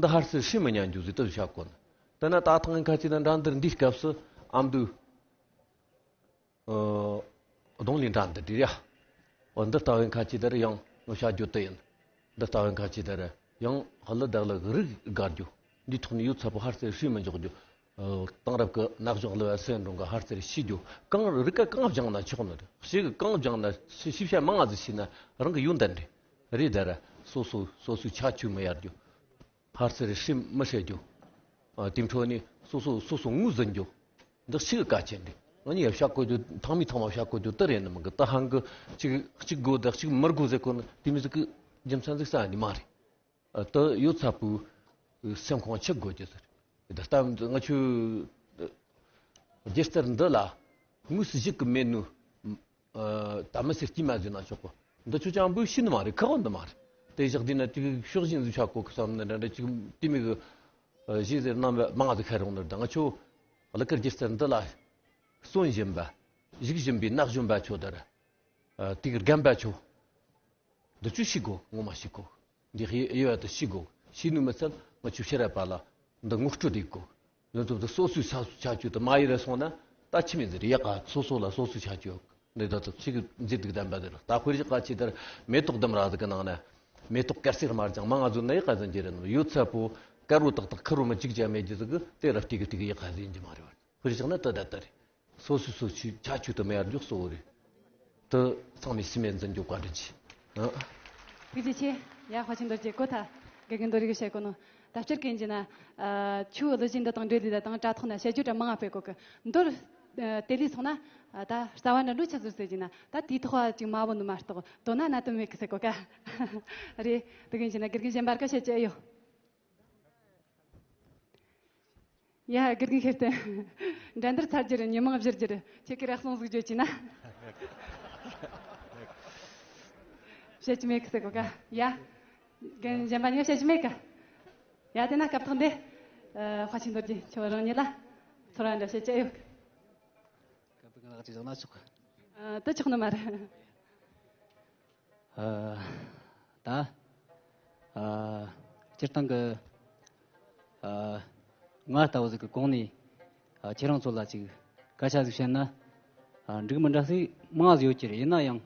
འདི་ཧར་སི་ཤི་མི་ཉན་འཇོག་ཟེར་དུ་བཤད་གོ་ནི། དེ་ན་ད་ཐང་ཁ་ཅིག་ན་འགྲན་བསྡུར་འདིའི་སྐབས་སུ་ཨ་མདོའི་ཨ་གདོང་ལེན་འགྲན་བསྡུར་འདི་རེད་ཡ། འོ་འདི་ལྟ་བུའི་ཁ་ཆེ་དེར་ཡང་ངོ་བཤད་རྒྱུ་དེ་ཡིན། འདི་ལྟ་བུའི་ཁ་ཆེ་དེར་ཡང་ཧ་ལ་བདག་ལ་རིགས་དགར་རྒྱུ། འདིའི་ཐོག་ནས་ཡོད་ཚད་པོ་ཧར་ཚེ་ཧྲིལ་མི་འཇོག་རྒྱུ། ཨ། དེང་རབས་ཀྱི་ན་གཞོན་གླུ་བ་སེ་འབྲོང་གི་ཧར་ཚེ་ཤེས་རྒྱུ། གང་རིགས་ཀ་གང་སྦྱངས་ན་ཆོག་ནི་རེད། ཤེས་གི་གང་སྦྱངས་ན་ཤེས་ཤེས་བྱ་མང་ང་ཟིག་ཤེས་ན་རང་གི་ཡོན་ཏན་རེད། རེད་དེ་ར་སོ་སོ་སོ་སོའི་ཁྱད་ཆོས་མི་ཡར་རྒྱུ། ཕར་ཚུར་ཧྲིལ་མི་ཧྲིལ་རྒྱུ། ཨ། དེའི་འཕྲོ་ནས་སོ་སོ་སོ་སོ་ངོས་ཟིན་རྒྱུ། འདི་ཞིག་གལ་ཆེན་རེད། ང་གཉིས་ཡ་བཤད་དགོས་རྒྱུ་ཐེངས་མའི་ཐེངས་མ་བཤད་དགོས་རྒྱུ་དེ་རེད་ནི་མིན་གི། ད་ཧང་གི་གཅིག་གཅིག་དགོས་དང་གཅིག་མི་དགོས་ཟེར་གོ་ནི་དེ་མི་ཟིག་གི་རྒྱུ་མཚན་ཟིག་ས་ནི་མ་རེད། ཨ། དེ་ཡོད་ཚད་པོའི་སེམས་ཁོང་ཆུད་དགོས་རྒྱུ་ཟེར། ད་ལྟ་ང་ཆོའི་སྒྱུ་རྩལ་འདི་ལ་དངོས་སུ་གཞིག་གི་མེད་ནོ། ཨ། ད་མི་སེར་སྐྱིད་མ་བཟོས་ན་ཆོག་གོ། འདི་ཆོ་ཅང་འབུ་ཤི་ནི་མ་རེད། ཁག་འདི་མ་རེད། དེ་བཞག་དུས་ན་དེ་ཕྱོགས་ཞེན་ཟིག་ཆགས་གོ་གི་བསམ་ནི་འདྲ་འདྲ་ཅིག་དེ་མི་གི། ཨ། གཞས་ཟེར་རྣམ་པ་མང་ཟིག་ཤར་རུང་ནི་ད་ང་ཆོ་གླུ་གར་སྒྱུ་རྩལ་འདི་ལ་བརྩོན་བཞིན་པ། གཞིགས་བཞིན་པའི་ན་གཞོན་པ་ཆོ་དེར། ཨ། དེ་གི་རྒན་པ་ཆོ། འདི་ཆོ་ཤེས་དགོས། ངོ་མ་ཤེས་དགོས། འདི་ཧི་ཡོད་དུ་ཤེས་དགོས། ཤེས་ནུས་མི་ཚད་ང་ཆོ་ཕྱི་རབས་པ་ལ་འདི་ངོ་སྤྲོད་དེ་དགོས། འདི་ཚོ་འདི་སོ་སོའི་ས་ཆ་ཆོད་དུ་མ་ཡི་རེ་སོང་ན་ད་ཆི་མི་ཟེར་ཡག་ག། སོ་སོ་ལ་སོ་སོའི་ཆ་ཆོད་འདི་ད་ཚོ་ཆི་གི་མཛེས་སྡུག་ལྡན་པ་ཟེར། ད་དཔེར་བཞག་ག་ཆི་དེར་མེ་ཏོག་ལྡུམ་ར་ཟིག་གི་ནང་ན་མེ་ཏོག་དཀར་སེར་དམར་ལྗང་མང་ང་ཚོ་ན་ཡག་ག་ཟིན་གྱི་རེད། ཡོད་ཚད་པོ་དཀར་རོ་ཏག་ཏག་ཁུར་རོ་མི་གཅིག་ཅང་མེད་ཀྱི་ཟིག་གི་དེ་ར་སྟེ་གི་སྟེ་གི་ཡག་ག་ཟིན་གྱི་མ་རེད་བ། དཔེར་བཞག་ན་དེ་ད་ལྟ་རེད། སོ་སོའི་སོ་སོའི་ཆ་ཆོད་དུ་མེད་པར་འཇོག་གཙོ་བོ་རེད། དེ་ཚང་མས་སེམས་ནས་འཛིན་རྒྱུ་བཀའ་དྲིན་ཆེ། ཨ། ཐུགས་རྗེ་ཆེ། ཡ། དཔའ་ཆེན་རྡོ་རྗེ་གོ་ཐལ། དགེ་རྒན་རྡོ་རིག་བཤད་གོ་ནོ། ད་སྤྱིར་གན་གྱི་ན། ཨ། ཆུ་གླུ་བཞིན་འདི་དང་འབྲེལ་ལི་ད་དང་དྲ་ཐོག་ན་བཤད་རྒྱུ་དྲ་མང་ང་སྤེལ་གོ་གི། མདོར། ཨ། དེ་ལས་སོང་ན། ཨ། ད་རྩ་བ་འདྲ་འགྲོ་ཆ་ཟུར་ཟེར་གྱི་ན་ད་དེའི་ཐོག་ཅིག་མ་བོ་ནི་མ་གཏོགས་དོ་ན་ན་དུ་མེད་གི་ཟེར་གོ་ཀ། རེད། དེ་གན་གྱི་ན་དགེ་རྒན་གཞན་པར་ཀ་བཤད་ཀྱི་ཨེ་ཡོད། ཡ། དགེ་རྒན་ཤེར་བསྟན། འགྲན་བསྡུར་ཚར་རྒྱུ་རེད། ཉི་མ་བཞུར་རྒྱུ་རེད། ཁྱེད་ཀྱི་རེ་ཟུང་ཟིག་བརྗོད་ཀྱི་ན། བཤད་ཀྱི་མེད་གི་ཟེར་གོ་ཀ། ཡ། རྒན་གཞན་པ་ཉོ་བཤད་ཀྱི་མེད་གི། ཡ། དེ་ན་སྐབས་ཐོག་འདི། ཨ། དཔའ་ཆེན་རྡོ་རྗེ་ཁྱོད་རང་ཉིད་ལ་ཚོར་བ་འདྲ་བཤད་ཀྱི་ཨེ་ཡོད་གི། སྐབས་ང་ལ་ཅིག་བཞག་ན་ཆོག་གི། ཨ། དེ་ཆོག་ནི་མ་རེད། ཨ། ད། ཨ། སྤྱིར་བཏང་གི། ཨ། ང་ལྟ་བུ་ཟིག་གི་གོང་ནས། ཨ། ཁྱེད་རང་ཚོ་ལ་ཅིག་སྐད་ཆ་ཟིག་བཤད་ན། ཨ། འགྲིག་མི་འདྲ་ཟིག་མང་ཟིག་ཡོད་ཀྱི་རེད། ཡིན་ན་ཡང་།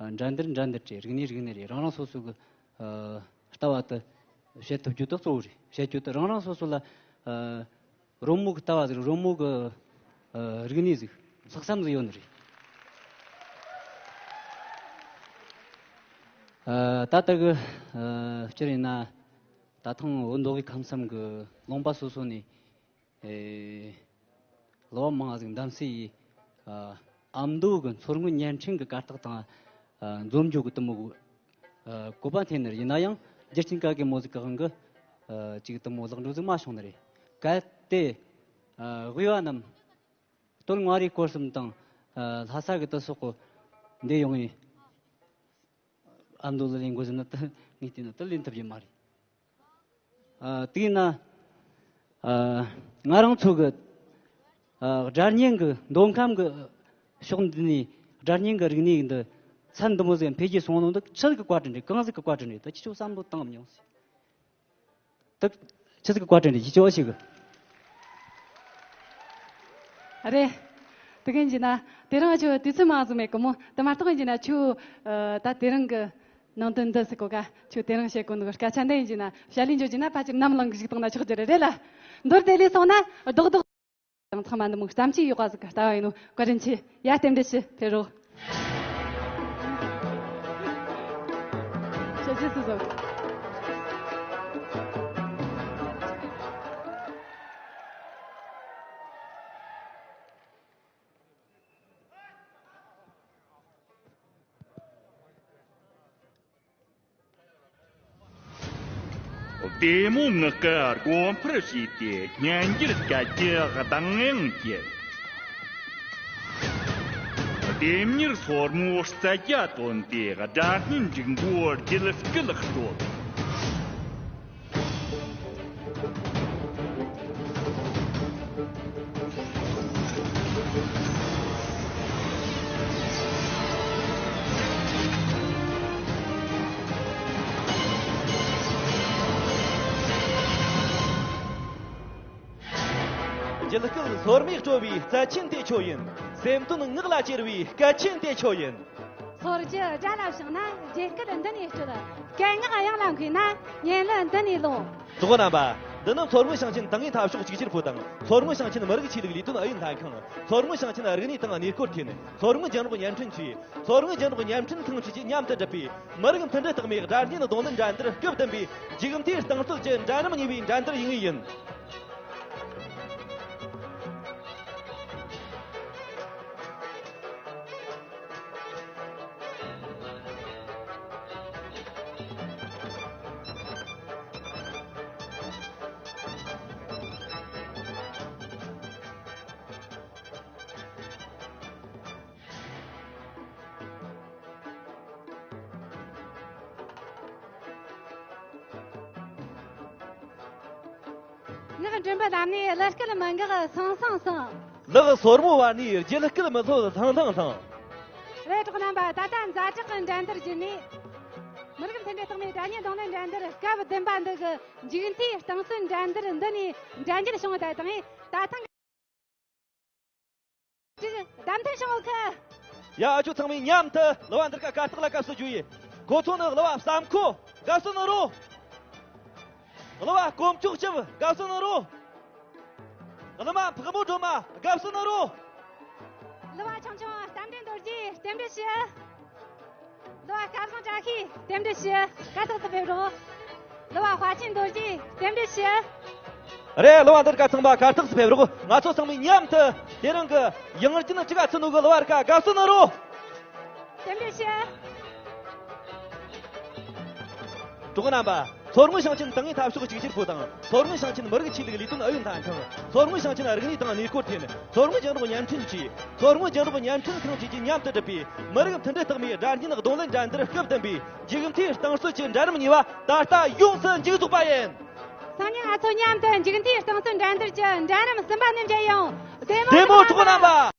ཨ། འགྲན་བསྡུར་འགྲན་བསྡུར་རེད། རིག་གནས་རིག་གནས་རེད། རང་རང་སོ་སོ་གི། ཨ། ལྟ་བ་དེ་བཤད་ཐུབ་རྒྱུ་དེ་གཙོ་བོ་རེད། བཤད་རྒྱུ་དེ་རང་རང་སོ་སོ་ལ། ཨ། རོལ་མོ་གི་ལྟ་བ་ཟིག་རོལ་མོ་གི། ཨ། རིག་གནས་ཟིག་ལྷག་བསམ་ཟིག་ཡོད་ནི་རེད། ཨ། ད་ལྟ་གི། ཨ། སྤྱིར་ཡིན་ན་ད་ཐེངས་བོད་མདོ་དབུས་ཁམས་གསུམ་གི་ལུང་པ་སོ་སོ་ནས། ཨེ། གླུ་བ་མང་ཟིག་འདེམས་གསེས་ཡིས། ཨ། ཨ་མདོ་གི་མཚོ་སྔོན་བརྙན་འཕྲིན་གི་གར་སྟེགས་དང་། ཨ། འཛོམས་འཇུག་གི་དུ་མོ། ཨ། བཀོད་པ་འཐེན་ནི་རེད། ཡིན་ན་ཡང་རྒྱུ་རྐྱེན་ག་གེ་མོ་ཟིག་གི་དབང་གིས། ཨ། ཅིག་དུ་མོ་ལེགས་འགྲུབ་ཟིག་མ་བྱུང་ནི་རེད། གལ་ཏེ། ཨ། དབུས་པ་རྣམས་སྟོད་མངའ་རིས་སྐོར་གསུམ་དང་། ཨ། ལྷ་ས་གི་དུ་སོགས་གི་འདི་ཡོང་ངས། ཨ་མདོ་ལ་ལེན་དགོས་ཟེར་ན་དེ་ངས་བལྟས་ན་དེ་ལེན་ཐུབ་ཀྱི་མ་རེད། ཨ། དེས་ན། ཨ། ང་རང་ཚོ་གི། ཨ། སྒྲ་སྙན་གི་མདོ་ཁམས་གི་ཕྱོགས་འདི་ནས་སྒྲ་སྙན་གི་རིག་གནས་འདི་ཚད་འདི་མོ་ཟིག་འཕེལ་རྒྱས་སོང་ནོ་འདི་ཆི་ཟིག་གི་བཀའ་དྲིན་རེད། གང་ཟིག་གི་བཀའ་དྲིན་རེད། ད་ཁྱེད་ཚོ་བསམ་བློ་བཏང་མྱོང་ཟིག་ད་ཆི་ཟིག་གི་བཀའ་དྲིན་རེད། ཁྱེད་ཚོ་ཨ་ཞིག་གི། རེད། དེ་གིན་གྱི་ན་དེ་རིང་ཁྱོད་དུས་ཚོད་མང་ཟིག་མེད་གི་མོ། དེ་མ་གཏོགས་ཡིན་གྱི་ན་ཁྱོད། ཨ། ད་དེ་རིང་གི་ནང་དོན་འདི་ཟིག་གོ་ཀ། ཁྱོད་དེ་རིང་བཤད་གོ་ནོ་གི་སྐད་ཆ་འདི་ཡིན་གྱི་ན་བཤད་ལས་འཇོག་གྱི་ན་ཕལ་ཆེར་ནམ་ལངས་གི་ཞིག་བཏང་ན་ཆོག་རྒྱུ་རེད། རེད་ལ། མདོར་དེད་ལས་སོང་ན་རྡོག་རྡོག་དང་ཚང་མ་འདི་མོ་བརྩམས་ཆོས་ཡོད་པ་ཟིག་གི་ལྟ་བ་ཡིན་ནོ། བཀའ་དྲིན་ཆེ། ཡ། རྟེན་འབྲེལ་ཞུ། ཕེབས་རོགས། བཤད་རྒྱུ་སུ་ཟིག་བདེ་མོ་ངག་གི་སྒོ་འཕར་ཕྱེས་ཏེ་སྙན་འགྱུར་སྐད་ཀྱི་གདངས་དབྱངས་བསྐྱེད། ལྡེམ་མྱུར་སོར་མོའི་རྩལ་རྒྱ་བཏོན་ཏེ་སྒྲ་སྙན་འབྲུག་མགོའི་རྒྱུད་སྐུད་དཀྲོལ། རྒྱུད་སྐུད་སོར་མོས་དཀྲོལ་བའི་རྩལ་ཅན་དེ་ཁྱོད་ཡིན། སེམས་དོན་ངག་ལ་གྱེར་བའི་སྐད་ཅན་དེ་ཁྱོད་ཡིན། ཚོར་རྒྱུ་དགྲ་ལ་བྱུང་ན་རྒྱུད་སྐུད་འདི་ནས་སྤྲོད། སྐད་ངག་གཡང་ལ་འཁུས་ན་ཉན་ལན་འདི་ནས་ལོངས། གྲོགས་རྣམ་པ། འདི་ནི་མཚོ་སྔོན་ཞིང་ཆེན་ཏིང་ངེ་འཐབ་ཕྱོགས་གཅིག་གྱུར་པུའུ་དང་མཚོ་སྔོན་ཞིང་ཆེན་མི་རིགས་ཆོས་ལུགས་ལས་དོན་ཨུ་ཡོན་ལྷན་ཁང་། མཚོ་སྔོན་ཞིང་ཆེན་རིག་གནས་དང་གནས་སྐོར་ཐིན། མཚོ་སྔོན་རྒྱང་སྒྲོག་བརྙན་འཕྲིན་ཅུས། མཚོ་སྔོན་རྒྱང་སྒྲོག་བརྙན་འཕྲིན་ཁང་བཅས་ཀྱིས་མཉམ་དུ་བསྒྲུབས་པའི་མི་རིགས་མཐུན་སྒྲིལ་རྟགས་མའི་སྒྲ་སྙན་རྡུང་ལེན་འགྲན་བསྡུར་སྐབས་བདུན་པའི་འཇིག་མཐའི་རྟིང་རྩོད་ཀྱི་འགྲན་རིམ་གཉིས་པའི་འགྲན་བསྡུར་ཡིན་ངེས་ཡིན། ངག་མགྲིན་པའི་ལམ་ནས་གླུ་སྐད་མི་འགག་སང་སང་སང་། ལག་སོར་མོའི་བར་ནས་རྒྱུད་སྐད་མི་ལྷོད་ལྷང་ལྷང་ལྷང་། རེད། གྲོགས་རྣམ་པ། ད་ལྟ་ཛ་དྲག་གི་འགྲན་བསྡུར་བརྒྱུད་ནས་མི་རིགས་མཐུན་སྒྲིལ་རྟགས་མའི་སྒྲ་སྙན་རྡུང་ལེན་འགྲན་བསྡུར་སྐབས་བདུན་པ་འདི་གི་འཇིག་མཐའི་རྟིང་རྩོད་འགྲན་བསྡུར་འདི་ནས་འགྲན་རྒྱལ་བྱུང་བ་དང་ད་ཐེངས། ཅིག་བདམས་ཐོན་བྱུང་ཡོད་གི། ཡ། ཨ་ཅོ། ཚང་མས་མཉམ་དུ་གླུ་བ་འདི་རིགས་ཀ་གར་སྟེགས་ལ་དགའ་བསུ་ཞུ་ཡི། ཁོ་ཚོ་ནི་གླུ་བ་བསམ་ཁོ་དགའ་བསུ་ནོར་བུ། གླུ་བ་དཀོན་མཆོག་སྐྱབས་དགའ་བསུ་ནོར་བུ། གླུ་མ་ཕག་མོ་སྒྲོལ་མ་དགའ་བསུ་ནོར་བུ། གླུ་བ་ཆུང་ཆུང་རྟ་མགྲིན་རྡོ་རྗེ་རྟེན་འབྲེལ་ཞུ། གླུ་བ་སྐལ་བཟང་བཀྲ་ཤིས་རྟེན་འབྲེལ་ཞུ། གར་སྟེགས་སུ་ཕེབས་རོགས། གླུ་བ་དཔའ་ཆེན་རྡོ་རྗེ་རྟེན་འབྲེལ་ཞུ། རེད། གླུ་བ་འདི་རིགས་ཀ་ཚང་མ་གར་སྟེགས་སུ་ཕེབས་རོགས། ང་ཚོ་ཚང་མས་མཉམ་དུ་དེ་རིང་གི་ཡང་རྒྱུན་ཅི་ག་ཚུད་ནོ་གི་གླུ་བ་རིགས་ཀ་དགའ་བསུ་ནོར་བུ། རྟེན་འབྲེལ་ཞུ། གྲོགས་རྣམ་པ། མཚོ་སྔོན་ཞིང་ཆེན་ཏིང་ངེ་འཐབ་ཕྱོགས་གཅིག་གྱུར་པུའུ་དང་མཚོ་སྔོན་ཞིང་ཆེན་མི་རིགས་ཆོས་ལུགས་ལས་དོན་ཨུ་ཡོན་ལྷན་ཁང་། མཚོ་སྔོན་ཞིང་ཆེན་རིག་གནས་དང་གནས་སྐོར་ཐིན། མཚོ་སྔོན་རྒྱང་སྒྲོག་བརྙན་འཕྲིན་ཅུས། མཚོ་སྔོན་རྒྱང་སྒྲོག་བརྙན་འཕྲིན་ཁང་བཅས་ཀྱིས་མཉམ་དུ་བསྒྲུབས་པའི་མི་རིགས་མཐུན་སྒྲིལ་རྟགས་མའི་སྒྲ་སྙན་རྡུང་ལེན་འགྲན་བསྡུར་སྐབས་བདུན་པའི་འཇིག་མཐའི་རྟིང་རྩོད་ཀྱི་འགྲན་རིམ་གཉིས་པ་ད་ལྟ་ཡོངས་སུ་མཇུག་རྫོགས་པ་ཡིན། སང་ཉིན་ང་ཚོ་མཉམ་དུ་འཇིག་མཐའི་རྟིང་རྩོད་འགྲན་བསྡུར་གྱི་འགྲན་རིམ་གསུམ་པ་ནས་མཇལ་ཡོང་། བདེ་མོ། བདེ་མོ། གྲོགས་རྣམ་པ།